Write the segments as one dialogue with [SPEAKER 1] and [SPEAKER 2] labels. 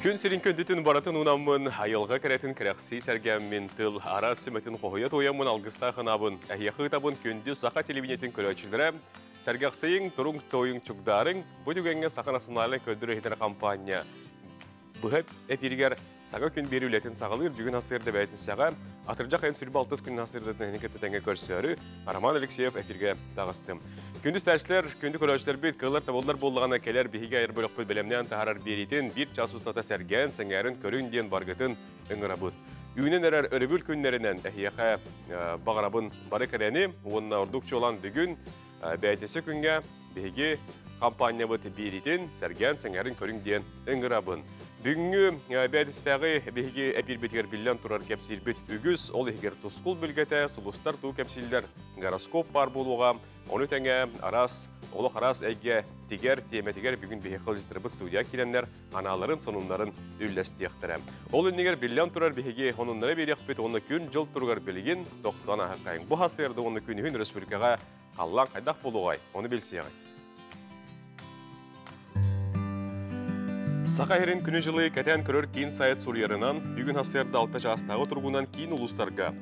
[SPEAKER 1] Күн сирин күндүтүн барытын уунаммын, айылҕа кэрэтин кэрэхсии сэргээммин, тыл араас сүмэтин хоһуйа туойаммын алгыстаах анаабын, эһиэхэ ыытабын күндү саха телевидениетин көрөөччүлэрэ, сэргэхсийиҥ, туруҥ, тойуҥ, чугдаарыҥ, бу түгэҥҥэ Саха национальнай көрдөрөр-иһитинэр хампаанньа быһа эфиригэр саҥа күн биэрии үлэтин саҕалыыр бүгүн сарсыарда бээтинсэҕэ атырдьах айын сүүрбэ алтыс күнүн сарсыардатын эһини кытта тэҥҥэ көрсөөрү Роман Алексеев эфиргэ таҕыстым. Күндү истээччилэр, күндү көрөөччүлэрбит, кыаллар табыллар буоллаҕына кэлэр биһиги айар бөлөхпүт бэлэмнээн таһаарар биэриитин биир час устата сэргээн, сэҥээрин көрүҥ диэн баргытын ыҥырабыт. Үүнэн эрэр өрөбүл күннэринэн эһиэхэ баҕарабын бары кэрэни уонна ордук чуолаан бүгүн бээтинсэ күҥҥэ биһиги хампаанньабыт биэриитин сэргээн сэҥээрин көрүҥ диэн ыҥырабын. Бүгүҥҥү бээтинсэтээҕи биһиги эпиирбитигэр биллэн турар кэпсиирбит үгүс, ол иһигэр тускул билгэтэ, сулустар туу кэпсииллэр, гороскоп баар буолуоҕа. Ону тэҥэ араас олох араас эйгэ тигэр тиэмэтигэр бүгүн биһиги ыалдьыттарбыт студия киирэннэр анааларын, сонуннарын үллэстиэхтэрэ. Ол иннигэр биллэн турар биһиги онуннары биэриэхпит уонна күн-дьыл туругар билигин тохтоон аһыккайыҥ. Бу сарсыарда уонна күнүһүн республикаҕа халлаан хайдах буолуоҕай, ону билсиэҕиҥ. Саха сирин күнү-дьылы кэтээн көрөр киин сайт суруйарынан, бүгүн сарсыарда 6 чаастааҕы туругунан киин улуустарга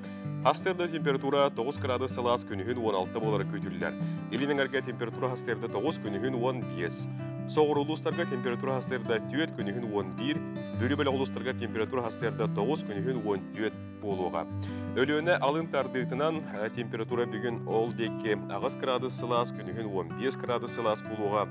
[SPEAKER 1] сарсыарда температура 9 градус сылаас күнүһүн 16 буолара күүтүллэр. Илин эҥэргэ температура сарсыарда 9 күнүһүн 15. Соҕуруу улуустарга температура сарсыарда 4 күнүһүн 11, Бүлүү бөлөх улуустарга температура сарсыарда 9 күнүһүн 14 буолуоҕа. Өлүөнэ алын тардыытынан температура бүгүн ол диэки 8 градус сылаас, күнүһүн 15 градус сылаас буолуоҕа.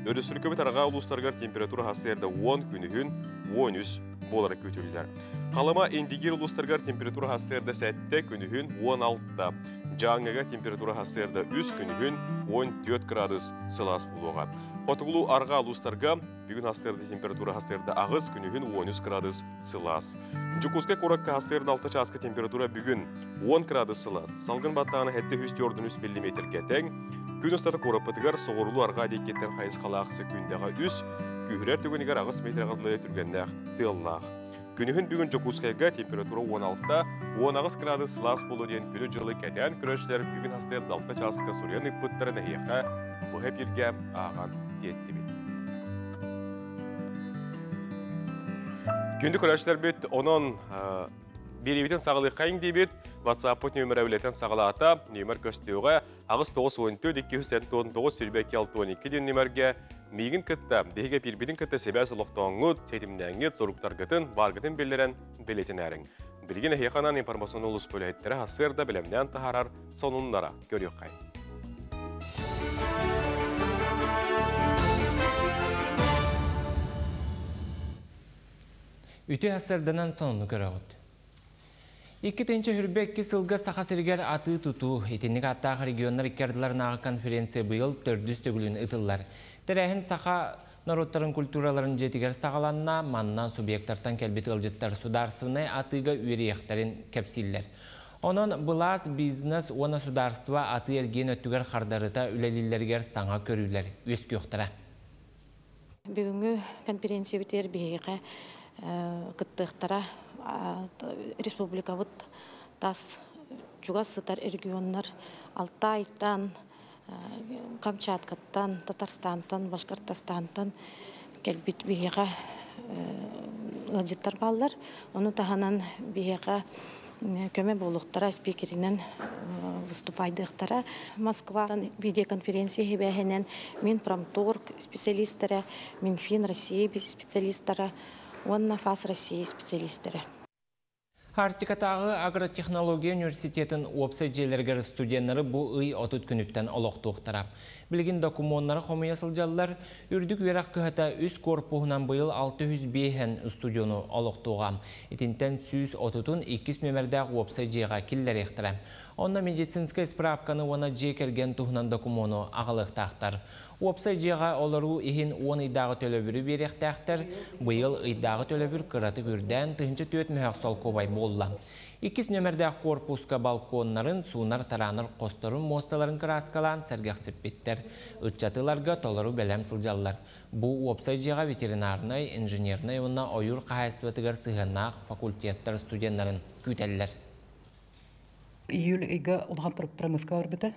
[SPEAKER 1] Өрөспүүбүлүкэбит арҕаа улуустарыгар температура сарсыарда 10, күнүһүн 13 буолара күүтүллэр. Халыма Индигир улуустарыгар температура сарсыарда 7, күнүһүн 16. Дьааҥыга температура сарсыарда 3, күнүһүн 14 градус сылаас буолуоҕа. Хотугулуу арҕаа улуустарга бүгүн сарсыарда температура сарсыарда 8, күнүһүн 13 градус сылаас. Дьокуускай куоракка сарсыарда 6 чааска температура бүгүн 10 градус сылаас. Салгын баттаҕына 743 миллиметргэ тэҥ. Күн устата куораппытыгар соҕуруулуу арҕаа диэкиттэн хайысхалаах сөкүүндэҕэ 3, күүһүрэр түгэнигэр 8 метргэ дылы түргэннээх тыаллаах. Күнүһүн бүгүн Дьокуускайга температура 16, 18 градус сылаас буолуо диэн күнү-дьылы кэтээн көрөөччүлэр бүгүн сарсыарда 6 чааска суруйан ыыппыттарын эһиэхэ быһа эпииргэ ааҕан тиэттибит. Күндү көрөөччүлэрбит, онон биэриибитин саҕалыаххайыҥ диибит. WhatsApp-пыт нүөмэрэ үлэтин саҕалаата. Нүөмэр көстүөҕэ 894 279 22 62 диэн нүөмэргэ миигин кытта, биһиги эпиирбитин кытта сибээс олохтооҥҥут, ситимнээҥҥит, суруктаргытын, бааргытын биллэрэн бэлиэтинээриҥ. Билигин эһиэхэ анаан информационнай улус үлэһиттэрэ сарсыарда бэлэмнээн таһаарар сонуннара көрүөххэй.
[SPEAKER 2] Үтүө сарсыарданан сонуну көрөҕүт. 2022 сылга Саха сиригэр атыы-тутуу, итинник ааттаах регионнар икки ардыларынааҕы конференция быйыл төрдүс төгүлүн ыытыллар. Тэрээһин саха норуоттарын культураларын дьиэтигэр саҕаланна, манна субъектартан кэлбит ыалдьыттар судаарственнай атыыга үөрүйэхтэрин кэпсииллэр. Онон былаас, бизнес уонна судаарство атыы-эргиэн өттүгэр хардарыта үлэлииллэригэр саҥа көрүүлэр үөскүөхтэрэ.
[SPEAKER 3] Бүгүҥҥү конференциябытыгар биһиэхэ кыттыахтара республикабыт тас чугас сытар регионнар Алтайтан, Камчаткаттан, Татарстантан, Башкортостантан кэлбит биһиэхэ ыалдьыттар бааллар. Ону таһынан биһиэхэ көмө буолуохтара, спикеринэн выступайдыахтара. Москваттан видеоконференция сибээһинэн Минпромторг специалистара, Минфин России специалистара уонна ФАС России специалистара.
[SPEAKER 2] Арктикатааҕы агротехнология университетын уопсай дьиэлэригэр студеннары бу ый 30 күнүттэн олохтуохтара. Билигин докумуоннары хомуйа сылдьаллар. Үрдүк үөрэх кыһата үс корпуһунан быйыл 605 студиону олохтуоҕа. Итинтэн 130-ун иккис нүөмэрдээх уопсай дьиэҕэ киллэриэхтэрэ. Онно медицинскэй справканы уонна дьиэ кэргэн туһунан докумуону аҕалыахтаахтар. Уопсай дьиэҕэ олоруу иһин 10 ыйдааҕы төлөбүрү биэриэхтээхтэр. Быйыл ыйдааҕы төлөбүр кыратык үрдээн 1004 мөһөх солкуобай буолла. Иккис нүөмэрдээх корпуска балконнарын, суунар-тараанар хосторун муосталарын кырааскалаан сэргэхсиппиттэр. Ыччатыларга толору бэлэм сылдьаллар. Бу уопсай дьиэҕэ ветеринарнай, инженернай уонна ойуур хаһаайыстыбатыгар сыһыаннаах факультеттар студеннарын күүтэллэр.
[SPEAKER 4] Июль ыйга улахан промывка барбыта.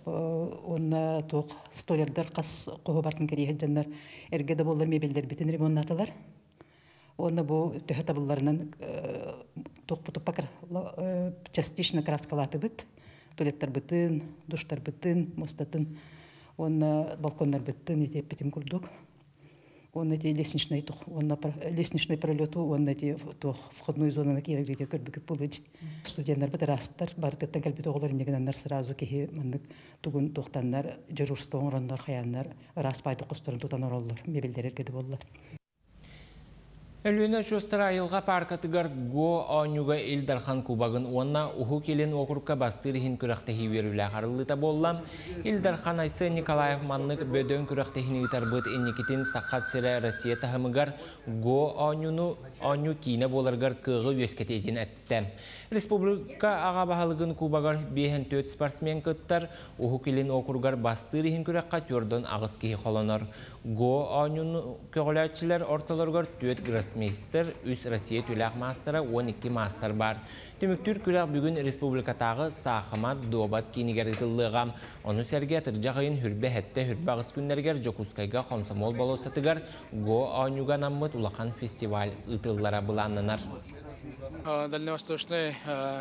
[SPEAKER 4] Уонна туох столярдар хас хоһу бартын кэрийэ сылдьаннар эргэ да буоллар мебеллэрбитин ремоннатылар. Онно бу төһө табылларынан туохпуту частично краскалаатыбыт. Туалеттарбытын, душтарбытын, мостатын, уонна балконнарбытын итиэппитим курдук. Уонна ити лестничный уонна лестничный пролету уонна ити туох входной зонаны киирэргите көрбүкүп булыч. Студенттарбыт ырастар, барытыттан кэлбит оҕолор иннигинаннар сразу киһи маннык тугун туохтаннар дежурство оҥороннор хаяннар ыраас пайды хосторун тутан ороллор, мебеллерерге де боллар.
[SPEAKER 2] Өлүөнэ очуостара айылҕа пааркатыгар Го оонньууга Ил Дархан Кубогын уонна Уһук Илин уокурукка бастыыр иһин күрэхтэһии үөрүүлээх арыллыыта буолла. Ил Дархан Айсен Николаев маннык бөдөҥ күрэхтэһиини ыытарбыт инникитин Саха сирэ Россия таһымыгар Го оонньууну оонньуу киинэ буоларыгар кыаҕы үөскэтиэтин эттэ. Республика аҕа баһылыгын кубогар 54 спортсмен кыттар, Уһук Илин округар бастыыр иһин күрэххэ 48 киһи холонор. Го оонньууну көҕүлээччилэр ортолоругар 4 гроссмейстер, 3 Россия түүлээх маастара, 12 маастар баар. Түмүктүүр күрэх бүгүн республикатааҕы саахымат дуобат киинигэр ыытыллыаҕа. Ону сэргэ атырдьах ыйын хүрбэ сэттэ хүрбэ аҕыс күннэригэр Дьокуускайга Хомсомуол болуоссатыгар Го оонньууга анаммыт улахан фестиваль ыытыллара былааннанар.
[SPEAKER 5] Дальневосточный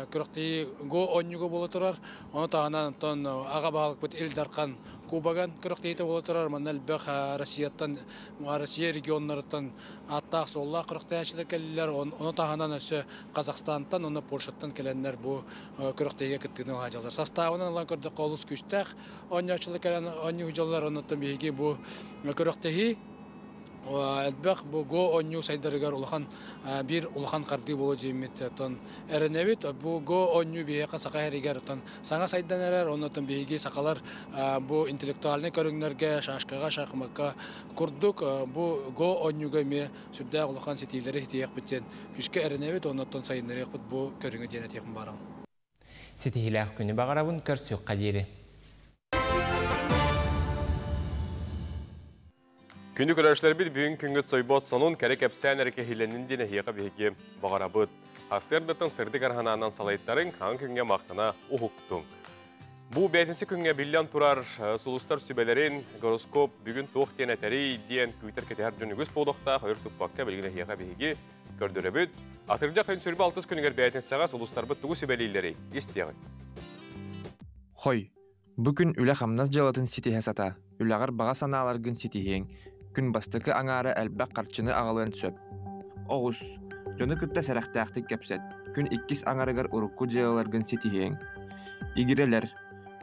[SPEAKER 5] күрэхтэһии Го оонньууга буола турар. Ону таһынан онтон аҕа баһылыкпыт Ил Дархан Кубоган күрэхтэһиитэ буола турар. Манна элбэх Россияттан, Россия регионнарыттан ааттаах-суоллаах күрэхтэһээччилэр кэллилэр. Ону таһынан өссө Казахстантан уонна Польшаттан кэлэннэр бу күрэхтэһиигэ кыттыыны ылааччылар. Састаабынан ылан көрдөххө олус күүстээх оонньооччулар кэлэн оонньуу сылдьаллар. Оннуттан биһиги бу күрэхтэһии элбэх бу го оонньуу сайдарыгар улахан биир улахан хардыы буолуо диэммит оттон эрэнэбит. Бу го оонньуу биһиэхэ саха эригэр оттон саҥа сайдан эрэр, оннуттан биһиги сахалар бу интеллектуальнай көрүҥнэргэ, шашкаҕа, шахмакка курдук бу го оонньууга эмиэ сүрдээх улахан ситиилэри ситиһиэхпит диэн күүскэ эрэнэбит, оннуттан сайыннарыахпыт бу көрүҥү диэн этиэхпин баарым.
[SPEAKER 2] Ситиһиилээх күнү баҕарабын, көрсүөххэ диэри.
[SPEAKER 1] Күндү көрөөччүлэрбит бүгүн күҥҥүт сойбот сонун кэрэ кэпсээн эрэ кэһиилэннин диэн эһиэхэ биһиги баҕарабыт. Сарсыардаттан сырдык арханаанан салайтарыҥ, хаҥ күҥҥэ махтана уһуктуҥ. Бу бээтинсэ күҥҥэ биллэн турар сулустар сүбэлэрин гороскоп бүгүн туох диэн этэрий диэн күүтэр кэтэһэр дьон үгүс буолуохтаах, өр туппакка билигин эһиэхэ биһиги көрдөрөбүт. Атырдьах ыйын сүрбэ алтыс күнүгэр бээтинсэҕэ сулустарбыт тугу сүбэлииллэрий? Истиэҕиҥ.
[SPEAKER 6] Хой, Бу күн үлэ-хамнас дьыалатын ситиһэ сатаа, үлэҕэр баҕа санааларгын ситиһиэҥ, күн бастакы аҥаара элбэх харчыны аҕалыан сөп. Оҕус, дьону кытта сэрэхтээхтик кэпсэт, күн иккис аҥарыгар урукку дьыалаларгын ситиһиэҥ. Игирэлэр,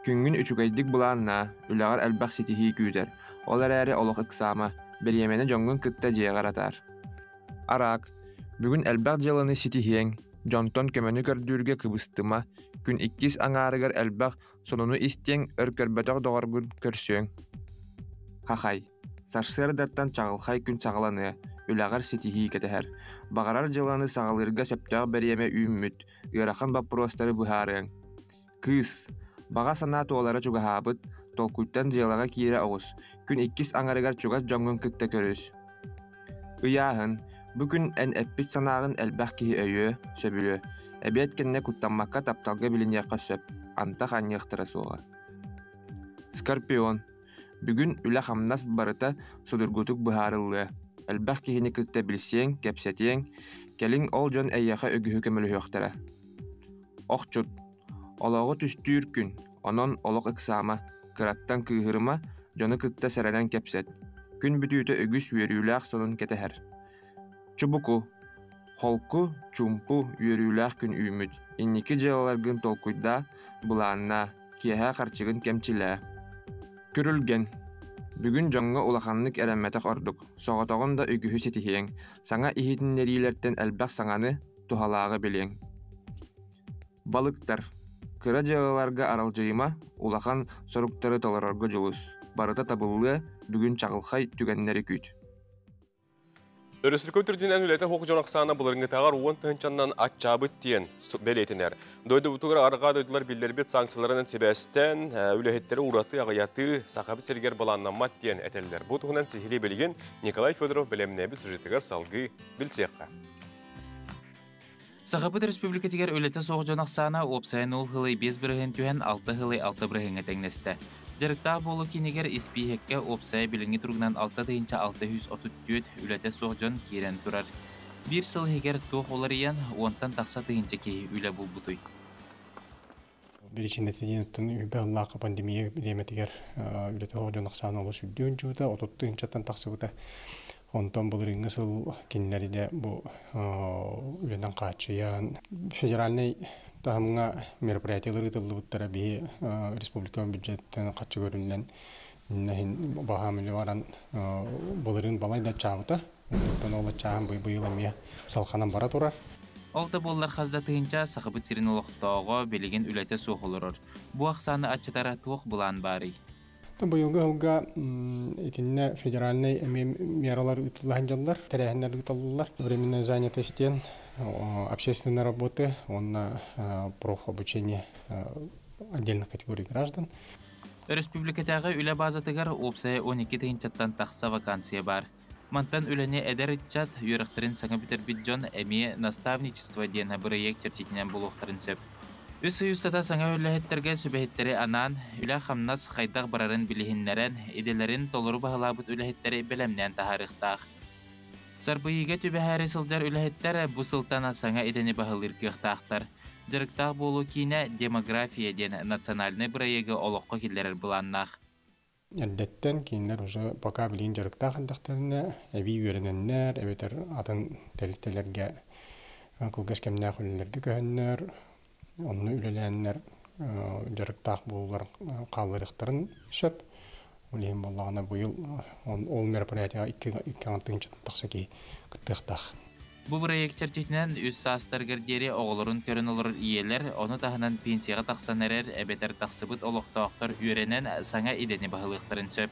[SPEAKER 6] күҥҥүн үчүгэйдик былааннаа, үлэҕэр элбэх ситиһии күүтэр, ол эрээри олох ыксаама, бириэмэни дьоҥҥун кытта дьиэҕэр атаар. Араак, бүгүн элбэх дьыаланы ситиһиэҥ, дьонтон көмөнү көрдүүргэ кыбыстыма, күн иккис аҥаарыгар элбэх сонуну истиэҥ, өр көрбөтөх доҕоргун көрсүөҥ. Хахай, сарсыардаттан чаҕылхай күн саҕаланыа, үлэҕэр ситиһии кэтэһэр. Баҕарар дьыаланы саҕалыырга сөптөөх бэриэмэ үүммүт, ыарахан боппуруостары быһаарыаҥ. Кыыс, баҕа санаа туолара чугаһаабыт, толкуйтан дьыалаҕа киирэ оҕус, күн иккис аҥарыгар чугас дьоҥҥун кытта көрүс. Ыйааһын, бу күн эн эппит санааҕын элбэх киһи өйүө, сөбүлүө. Эбиэт кэннэ куттаммакка тапталга билиниэххэ сөп, антах анньыахтара суоҕа. Скорпион, бүгүн үлэ-хамнас барыта судургутук быһаарыллыа. Элбэх киһини кытта билсиэҥ, кэпсэтиэҥ, кэлиҥ ол дьон эйиэхэ үгүһү көмөлөһүөхтэрэ. Охчут, олоҕу түстүүр күн, онон олох ыксаама, кыраттан кыыһырыма, дьону кытта сэрэнэн кэпсэт. Күн бүтүүтэ үгүс үөрүүлээх сонун кэтэһэр. Чубуку, холку, чуумпу, үөрүүлээх күн үүммүт. Инники дьыалаларгын толкуйдаа, былааннаа, киэһэ харчыгын кэмчилээ. Күрүлгэн. Бүгүн дьоҥҥо улаханнык эрэммэтэх ордук. Соҕотоҕун да үгүһү ситиһиэҥ. Саҥа иһитиннэриилэртэн элбэх саҥаны, туһалааҕы билиэҥ. Балыктар. Кыра дьыалаларга аралдьыйыма, улахан соруктары толорорго дьулус. Барыта табыллыа, бүгүн чаҕылхай түгэннэри күүт.
[SPEAKER 1] Өрөспүүбүлүкэ үрдүнэн үлэтэ суох дьон ахсаана былырыҥҥытааҕар уон тыһыынчаннан аччаабыт диэн бэлиэтэнэр. Дойдубутугар арҕаа дойдулар биллэрбит санкцияларынан сибээстээн, үлэһиттэри ураты аҕыйатыы Сахабыт сиригэр былааннаммат диэн этэллэр. Бу туһунан сиһилии билигин Николай Федоров бэлэмнээбит сюжетыгар салгыы билсиэххэ.
[SPEAKER 7] Сахабыт Республикатыгар үлэтэ суох дьон ахсаана уопсайын ол хылай 5 бырыһын түһэн 6 хылай 6 бырыһыҥҥа тэҥнэстэ. Дьарыктаах буолуу киинигэр испииһэккэ уопсайа билиҥҥи туругунан 6 634 үлэтэ суох дьон киирэн турар. Биир сыл иһигэр туох уларыйан, уонтан тахса тыһыынча киһи үлэ булбутуй?
[SPEAKER 8] Биричиинэтэ диэн оттон үбэ аллаахха пандемия бириэмэтигэр үлэтэ суох дьон ахсаана олус үрдүөн дьуута, 30 тыһыынчаттан тахсыбыта. Онтон былырыыҥҥы сыл кинилэри дьэ бу үлэнэн хааччыйан федеральнай таһымҥа мероприятиелар ыытыллыбыттара биһи республика бюджеттан харчы көрүллэн иһин баһаам үлэ баран былырыын балай да аччаабыта. Онтон ол аччааһын быйыл эмиэ салҕанан бара турар.
[SPEAKER 7] Ол да буоллар хас да тыһыынча Сахабыт сирин олохтооҕо билигин үлэтэ суох олорор. Бу ахсааны аччатара туох былаан баарый?
[SPEAKER 8] Быйылгы сылга итиннэ федеральнай эмиэ мералар ыытылла сылдьаллар, тэрээһиннэр ыытыллаллар. Временная занятость диэн общественной работы уонна профобучение отдельных категорий граждан.
[SPEAKER 7] Өрөспүүбүлүкэтээҕи үлэ баазатыгар уопсайа 12 тыһыынчаттан тахса вакансия баар. Мантан үлэни эдэр ыччат, үөрэхтэрин саҥа бүтэрбит дьон эмиэ наставничество диэн бырайыак чэрчитинэн булуохтарын сөп. Үс ый устата саҥа үлэһиттэргэ сүбэһиттэри анаан, үлэ-хамнас хайдах барарын билиһиннэрэн, идэлэрин толору баһылаабыт үлэһиттэри бэлэмнээн таһаарыахтаах. Сарбыйыыга түбэһээри сылдьар үлэһиттэр бу сылтан саҥа идэни баһылыыр кыахтаахтар. Дьарыктаах буолуу киинэ «Демография» диэн национальнай бырайыагы олоххо киллэрэр былааннаах.
[SPEAKER 8] Эрдэттэн кинилэр уже пока билигин дьарыктаах эрдэхтэринэ эбии үөрэнэннэр эбэтэр атын тэрилтэлэргэ кылгас кэмнээх үлэлэргэ көһөннөр, онно үлэлээннэр дьарыктаах буолуулар хаалларыахтарын сөп. Ол иһин буоллаҕына быйыл ол мероприятиеҕа икки тыһыынчаттан тахса киһи кыттыахтаах.
[SPEAKER 7] Бу бырайыак чэрчитинэн үс саастарыгар диэри оҕолорун көрөн олорор ийэлэр, ону таһынан пенсияҕа тахсан эрэр эбэтэр тахсыбыт олохтоохтор үөрэнэн саҥа идэни баһылыахтарын сөп.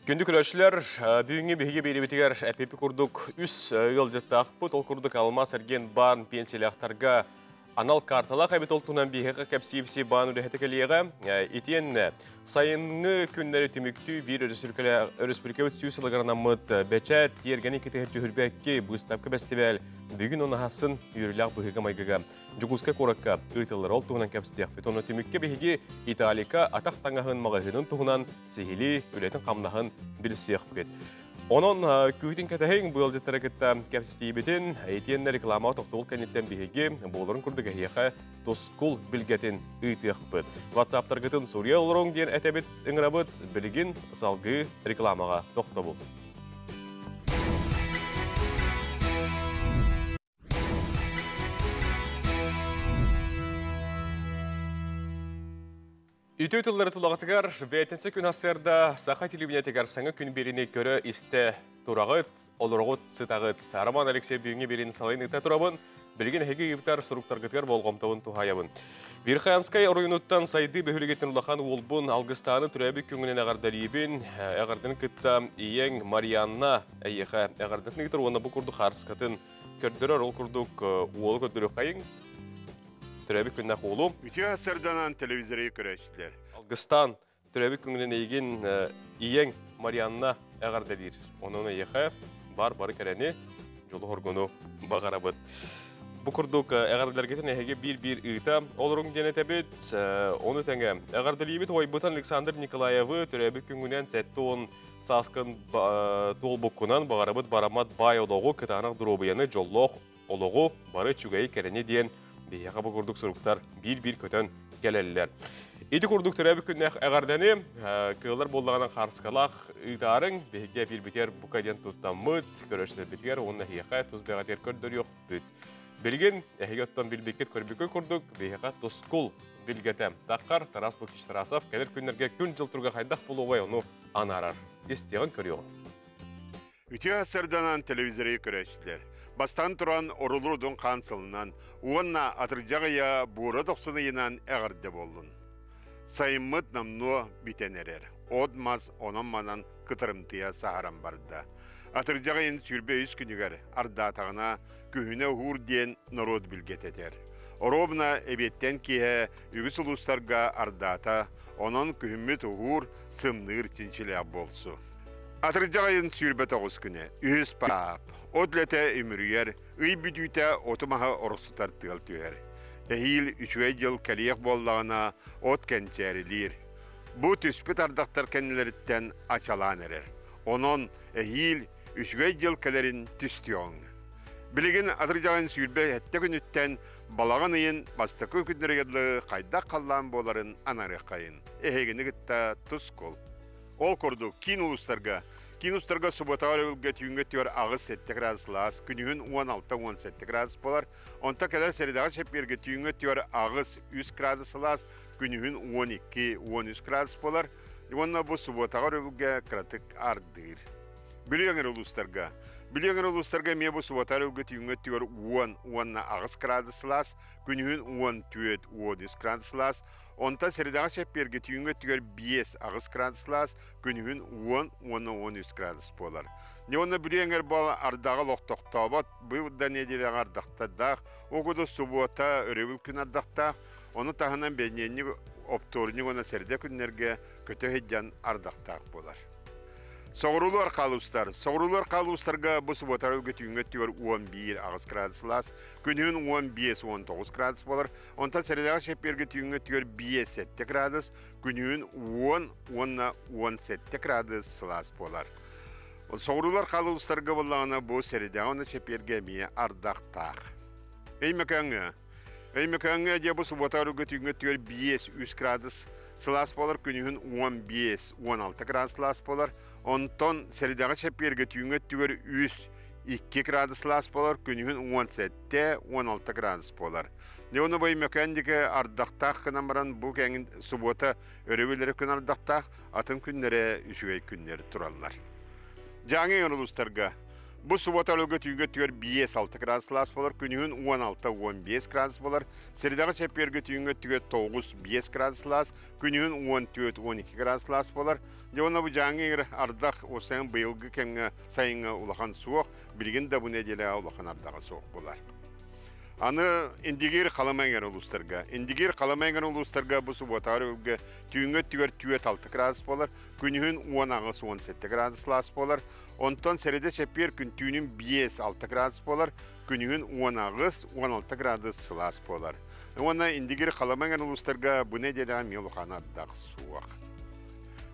[SPEAKER 1] Күндү көрөөччүлэр, бүгүҥҥү биһиги биэриибитигэр эпипи курдук үс ыалдьыттаахпыт. Ол курдук Алмаас эргиэн баан пенсиялаахтарга анал карталаах эбит ол туһунан биһиэхэ кэпсиипси баан үлэһитэ кэлиэҕэ. Итиэннэ сайыҥҥы күннэри түмүктүү биир өрөспүүбүлүкэбит сүүс сылыгар анаммыт бэчээт тиэргэни кытыһыр түһүлбэкки быыстапка бэстибээл бүгүн унаһасын үөрүүлээх быһыыга-майгыга Дьокуускай куоракка ыытыллар. Ол туһунан кэпсэтиэхпит. Ону түмүккэ биһиги Италика атах таҥаһын маҕаһыынын туһунан сиһилии үлэтин-хамнаһын билсиэхпит. Онон күүтүн кэтэһиҥ быалдьыттары кытта кэпсэтиибитин, итиэннэ рекламаҕа тохтобул кэнниттэн биһиги буоларын курдук эһиэхэ тускул билгэтин ыытыахпыт. WhatsApp-таргытын суруйа олоруҥ диэн этэбит, ыҥырабыт. Билигин салгыы рекламаҕа тохтобул. Үтүө тыллары тулаҕытыгар бээтинсэ күн сарсыарда саха телевидениетигэр саҥа күн биэриини көрө-истэ тураҕыт, олороҕут, сытаҕыт. Роман Алексей бүгүҥҥү биэриини салайын ыыта турабын. Билигин эһиги ыйыптар суруктаргытыгар болҕомтобун туһаайабын. Верхоянскай оройуонуттан сайдыы бөһүөлэгиттэн улахан уолбун Алгыстааны төрөөбүт күҥҥүнэн эҕэрдэлиибин. Эҕэрдэни кытта ийэҥ Марианна эйиэхэ эҕэрдэтин ыытар уонна бу курдук хаарыскатын көрдөрөр. Ол курдук уолу көрдөрүөххэйиҥ. Төрөөбүт күннээх уолу.
[SPEAKER 9] Үтүө сарданан телевизоры көрөөччүлэр.
[SPEAKER 1] Алгыстаан төрөөбүт күҥүнэн эйигин ийэҥ Марианна эҕэрдэлиир. Онон эйиэхэ бар бары кэрэни, дьолу-хоргуну баҕарабыт. Бу курдук эҕэрдэлэргитин эһиги биир-биир ыыта олоруҥ диэн этэбит. Ону тэҥэ эҕэрдэлиибит уойбутан Александр Николаевы төрөөбүт күҥүнэн 70 сааскын туолбуккунан баҕарабыт бараммат баай олоҕу, кытаанах доруобуйаны, дьоллоох олоҕу, бары үчүгэйи кэрэни диэн биһиэхэ бу курдук суруктар биир-биир көтөн кэлэллэр. Ити курдук төрөөбүт күннээх эҕэрдэни кыыллар буоллаҕына хаарыскалаах ыытаарыҥ, биһиги эпиирбитигэр бука диэн туттаммыт, көрөөччүлэрбитигэр уонна эһиэхэ тус бэҕэтигэр көрдөрүөхпүт. Билигин эһиги оттон билбиккит көрбүккүт курдук биһиэхэ тускул билгэтэ. Таххар Тарас Лукич Тарасов кэлэр күннэргэ күн-дьыл туруга хайдах буолуой ону анаарар. Истиэҕин көрүөҕүн.
[SPEAKER 9] Үтүө сарданан телевизоры көрөөччүлэр. Бастаан туран орулурудун хаан сылынан уонна атырдьах ыйа буура дохсун ыйынан эҕэрдэ буоллун. Сайыммыт номнуо бүтэн эрэр. От-мас онон-манан кытарымтыйа саһаран барда. Атырдьах ыйын 23 күнүгэр ардаатаҕына күһүнэ уһуур диэн норуот билгэтэтэр. Оруобуна эбиэттэн киэһэ үгүс улуустарга ардаата, онон күһүммүт уһуур, сымныыр чинчилээх буолсу. Атырдьах ыйын 29 күнэ, үһүс паап, от үлэтэ үмүрүйэр, ый бүтүүтэ оту-маһы оросутар тыал түһэр. Эһиил үчүгэй дьыл кэлиэх буоллаҕына, от кэнчээрилиир. Бу түспүт ардахтар кэннилэриттэн ачалаан эрэр. Онон эһиил Үчүгэй дьыл кэлэрин түстүөҕүҥ. Билигин атырдьаҕын 27 күнүттэн балаҕан ыйын бастакы күннэригэр дылы хайдах халлаан буоларын анаарыаххайын. Эһигини кытта тускул. Ол курдук, киин улуустарга киин улуустарга субуотаҕа өрөбүлгэ түүҥҥэ өттүгэр 8-7 градус сылаас, күнүһүн 16-17 градус буолар. Онтон кэлэр сэрэдэҕэ чэппиэргэ түүҥҥэ өттүгэр 8-3 градус сылаас, күнүһүн 12-13 градус буолар. Уонна бу субуотаҕа өрөбүлгэ кыратык ардыыр. Бүлүү өҥөр улуустарга. Бүлүү өҥөр улуустарга эмиэ бу субуота өрөбүлгэ түүҥҥэ өттүгэр 10 уонна 8 градус сылаас, күнүһүн 14 13 градус сылаас, онтон сэрэдэҕэ чэппиэргэ түүҥҥэ өттүгэр 5 8 градус сылаас, күнүһүн 10 уонна 13 градус буолар. Дьэ уонна Бүлүү өҥөр буол ардаҕа олох тохтообот, бу да нэдиэлэҕэ ардахтардаах, ол курдук субуота өрөбүл күн ардахтаах, ону таһынан бэнидиэнньик, оптуорунньук уонна сэрдэ күннэргэ көтө сылдьан ардахтаах буолар. Соҕуруулуу архаалуустар. Соҕуруулуу архаалуустарга бу субуотар өлгө түүҥҥэ өттүгэр 11-8 градус сылаас, күнүһүн 15-19 градус буолар. Онтон сэрэдэҕэ чэппиэргэ түүҥҥэ өттүгэр 5-7 градус, күнүһүн 10 уонна 17 градус сылаас буолар. Соҕуруулар хаалуустарга буоллаҕына бу сэрэдэҕэ уонна чэппиэргэ эмиэ ардахтаах. Өймөкөөҥҥө Өймөкөөҥҥө дьэ бу субуота өрүгэ түүҥҥэ өттүгэр 5-3 градус сылаас буолар, күнүһүн 15-16 градус сылаас буолар. Онтон сэрэдэҕэ чэппиэргэ түүҥҥэ өттүгэр 3-2 градус сылаас буолар, күнүһүн 17-16 градус буолар. Дьэ ону бу Өймөкөөн диэки ардахтаах гынан баран бу кэҥин субуота өрөбүллэри күн ардахтаах, атын күннэрэ үчүгэй күннэр тураллар. Дьааҥы улуустарга Бу субуота өлгө түүгэ түөр 5-6 градус сылаас болар, күнүһүн 16-15 градус болар, средаҕа чэппиэргэ түүҥҥэ өттүгэр 9-5 градус сылаас, күнүһүн 14-12 градус сылаас болар. Дьэ уонна бу дьааҥы ардах осен быйылгы кэмҥэ сайыҥҥа улахан суох, билигин да бу нэдиэлэҕэ улахан ардаҕа суох болар. Аны Индигир Халыма эҥэр улуустарга. Индигир Халыма эҥэр улуустарга бу субуотаҕа өрөбүлгэ түүҥҥэ өттүгэр 4-6 градус буолар, күнүһүн 18-17 градус сылаас буолар. Онтон сэрэдэ чэппиэр күн түүнүн 5-6 градус буолар, күнүһүн 18-16 градус сылаас буолар. Уонна Индигир Халыма эҥэр улуустарга бу нэдиэлэҕэ эмиэ улахан ардах суох.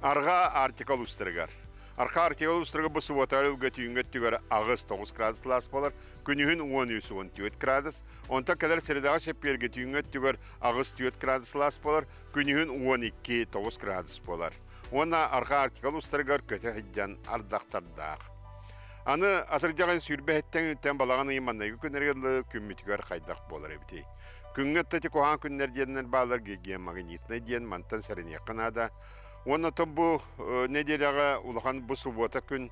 [SPEAKER 9] Арҕаа Арктика улуустарыгар. Арҕаа Арктика улуустарыгар бу субуота өлгө түүҥҥэ өттүгэр 8-9 градус сылаас буолар, күнүһүн 13-14 градус, онтон кэлэр сэрэдэҕэ чэппиэргэ түүҥҥэ өттүгэр 8-4 градус сылаас буолар, күнүһүн 12-9 градус буолар. Уонна Арҕаа Арктика улуустарыгар көтө сылдьан ардахтардаах. Аны атырдьаҕын 27 үттэн балаҕан ыйын маннайгы күннэргэ дылы күммүтүгэр хайдах буолар эбитий? Күҥҥэ өттө куһаҕан күннэр диэннэр бааллар геомагнитнай диэн мантан сэрэниэххэ наада. Уонна оттон бу нэдиэлэҕэ улахан бу субуота күн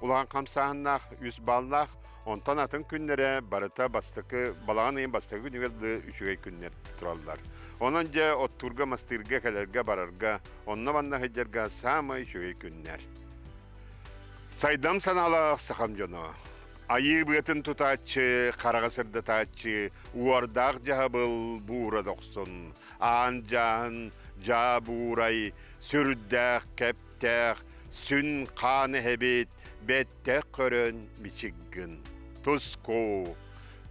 [SPEAKER 9] улахан хамсааһыннаах, үс баллаах, онтон атын күннэрэ барыта бастакы балаҕан ыйын бастакы күнүгэр да үчүгэй күннэр тураллар. Онон дьэ оттуурга, мастыырга, кэлэргэ, барарга, онно-манна сылдьарга саамай үчүгэй күннэр. Сайдам санаалаах сахам дьоно, айыы быатын тутааччы, хараҕы сырдатааччы, уордаах дьаһабыл буура дохсун, аан дьааһын, дьаа буурай, сүрдээх, кэптээх, сүн хаан эһэбит, бэттэх көрөн мичиггин. Туску!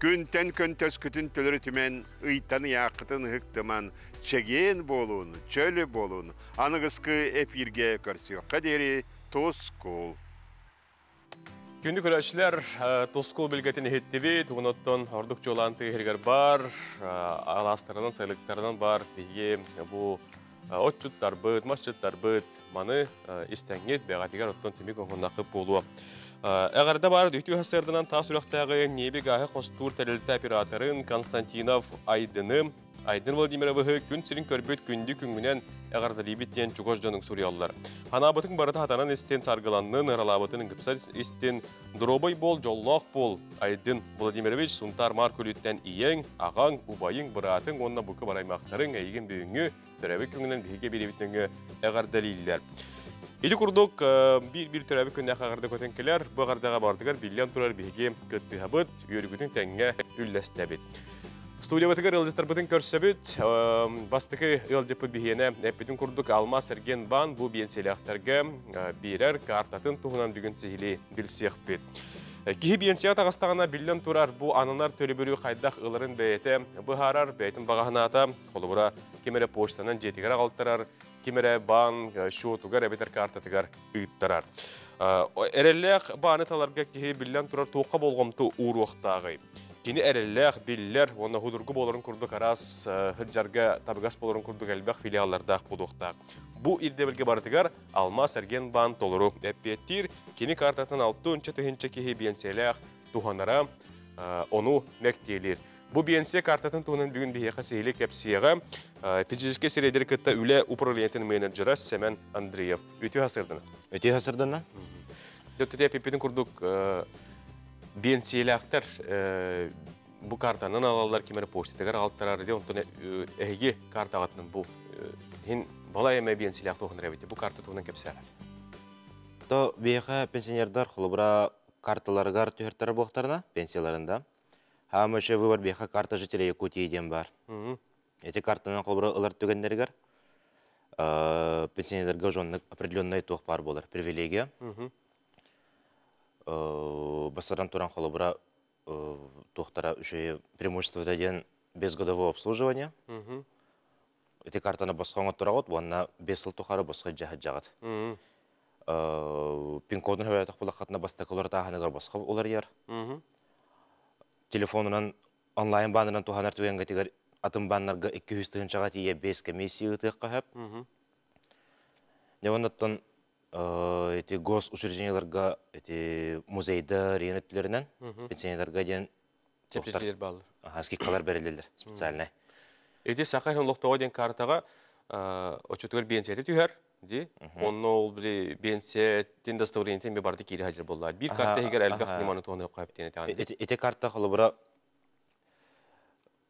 [SPEAKER 9] Күнтэн көнтөскүтүн төлөрүтүмэн, ыйтан ыйааххытын ыһыктыман, чэгиэн буолун, чөл буолун, аныгыскы эфиргэ көрсүөххэ диэри тускул!
[SPEAKER 1] Күндү көрөөччүлэр, тускул билгэтин иһиттибит, онуттан ордук чуолаан тыаһырыгар бар, алаастарынан, сайылыктарынан бар, биһиги бу отчуттарбыт, масчыттарбыт маны истэҥҥит бэҕэтигэр оттон түмүк оҥоһуннаххыт буолуо. Эҕэрдэ баар үтүө сарсыарданан таас үрэхтээҕи ньиэби гааһы хостуур тэрилтэ операторын Константинов Айдыны Айдын Владимировыһы күн сирин көрбүт күндү күҥҥүнэн эҕэрдэлиибит диэн чугас дьонуҥ суруйаллар. Ханаабытыҥ барыта хатанан истин, саргыланнын, ыралаабытын ыгыпса истин, доруобай буол, дьоллоох буол, Айдын Владимирович Сунтаар Маар Күлүттэн ийэҥ, аҕаҥ, убайыҥ, быраатыҥ уонна бука бараймахтарыҥ эйигин бүгүҥҥү төрөөбүт күҥүнэн биһиги биэриибит нөҥүө эҕэрдэлииллэр. Ити курдук биир-биир төрөөбүт күннээх эҕэрдэ көтөн кэлэр. Бу эҕэрдэҕэ барытыгар биллэн турар биһиги кыттыһабыт, үөрүүгүтүн тэҥҥэ үллэстэбит. Студиябытыгар ыалдьыттарбытын көрсөбүт. Бастакы ыалдьыппыт биһиэнэ эппитин курдук Алмаз Эрген Баан бу биэнсийэлээхтэргэ биэрэр картатын туһунан бүгүн сиһилии билсиэхпит. Киһи биэнсийэҕэ таҕыстаҕына биллэн турар бу ананар төлөбүрү хайдах ыларын бэйэтэ быһаарар, бэйэтин баҕаһынаата. Холобура, ким эрэ почтанан дьиэтигэр аҕалтарар, ким эрэ баан счетугар эбэтэр картатыгар ыыттарар. Эрэллээх бааны таларга киһи биллэн турар туохха болҕомто ууруохтааҕый? Кини эрэллээх, биллэр уонна худургу буоларын курдук араас сылдьарга табыгас буоларын курдук элбэх филиаллардаах буолуохтаах. Бу ирдэбилгэ барытыгар Алмаас эргиэн баан толору эппиэттиир. Кини картатын 6 тыһыынча киһи биэнсийэлээх туһанара ону мэктиэлиир. Бу биэнсийэ картатын туһунан бүгүн биһиэхэ сиһилии кэпсиэҕэ физическэй сирэйдэри кытта үлэ управлениетын менеджера Семен Андреев. Үтүө сарсыарданан.
[SPEAKER 10] Үтүө сарсыарданан.
[SPEAKER 1] Дөттүтэ эппиппитин курдук биэнсийэлээхтэр бу картанан алаллар, ким эрэ почтатыгар алтарар ди, онтон эһиги картаҕытынан бу хин балай эмэ биэнсийэлээх туһунар эбит. Бу карта туһунан кэпсээр.
[SPEAKER 10] То биһиэхэ пенсионердар холобура карталарыгар түһэртэрэ буолтарына пенсияларында. Хаамышы выбор биһиэхэ карта жителя Якутии диэн бар. Эти картанан холобура ылар түгэннэригэр пенсионердарга уже определенный туох бар болар привилегия. Басаран туран холобура туохтара үчүгэй преимущество диэн безгодовое обслуживание. Эти картаны босхо оҥоттороҕут уонна 5 сыл тухары босхо дьаһаджаҕыт. Пин-кодун хөбөтөх булаххатына бастакылар тааһыныгар босхо уларыйар. Телефонунан онлайн баанынан туһанар түгэнгэтигэр атын бааннарга 200 тыһыынчаҕа тиийэ без комиссии ыытыахха сөп. Дьэ эти госучрежденияларга, эти музейдар иэн өттүлэринэн пенсионердарга диэн
[SPEAKER 1] чэпчэтиилэр бааллар.
[SPEAKER 10] Скидкалар берилелер специальный.
[SPEAKER 1] Эти Саха олохтоҕо диэн картаҕа оччотугар биэнсийэтэ түһэр, ди. Онно ол били биэнсийэтин удостоверениетин би барды киири хадьыр болла. Биир карта иһигэр элбэх ньыманы туһаныахха сөп диэн этэ.
[SPEAKER 10] Ити карта холобура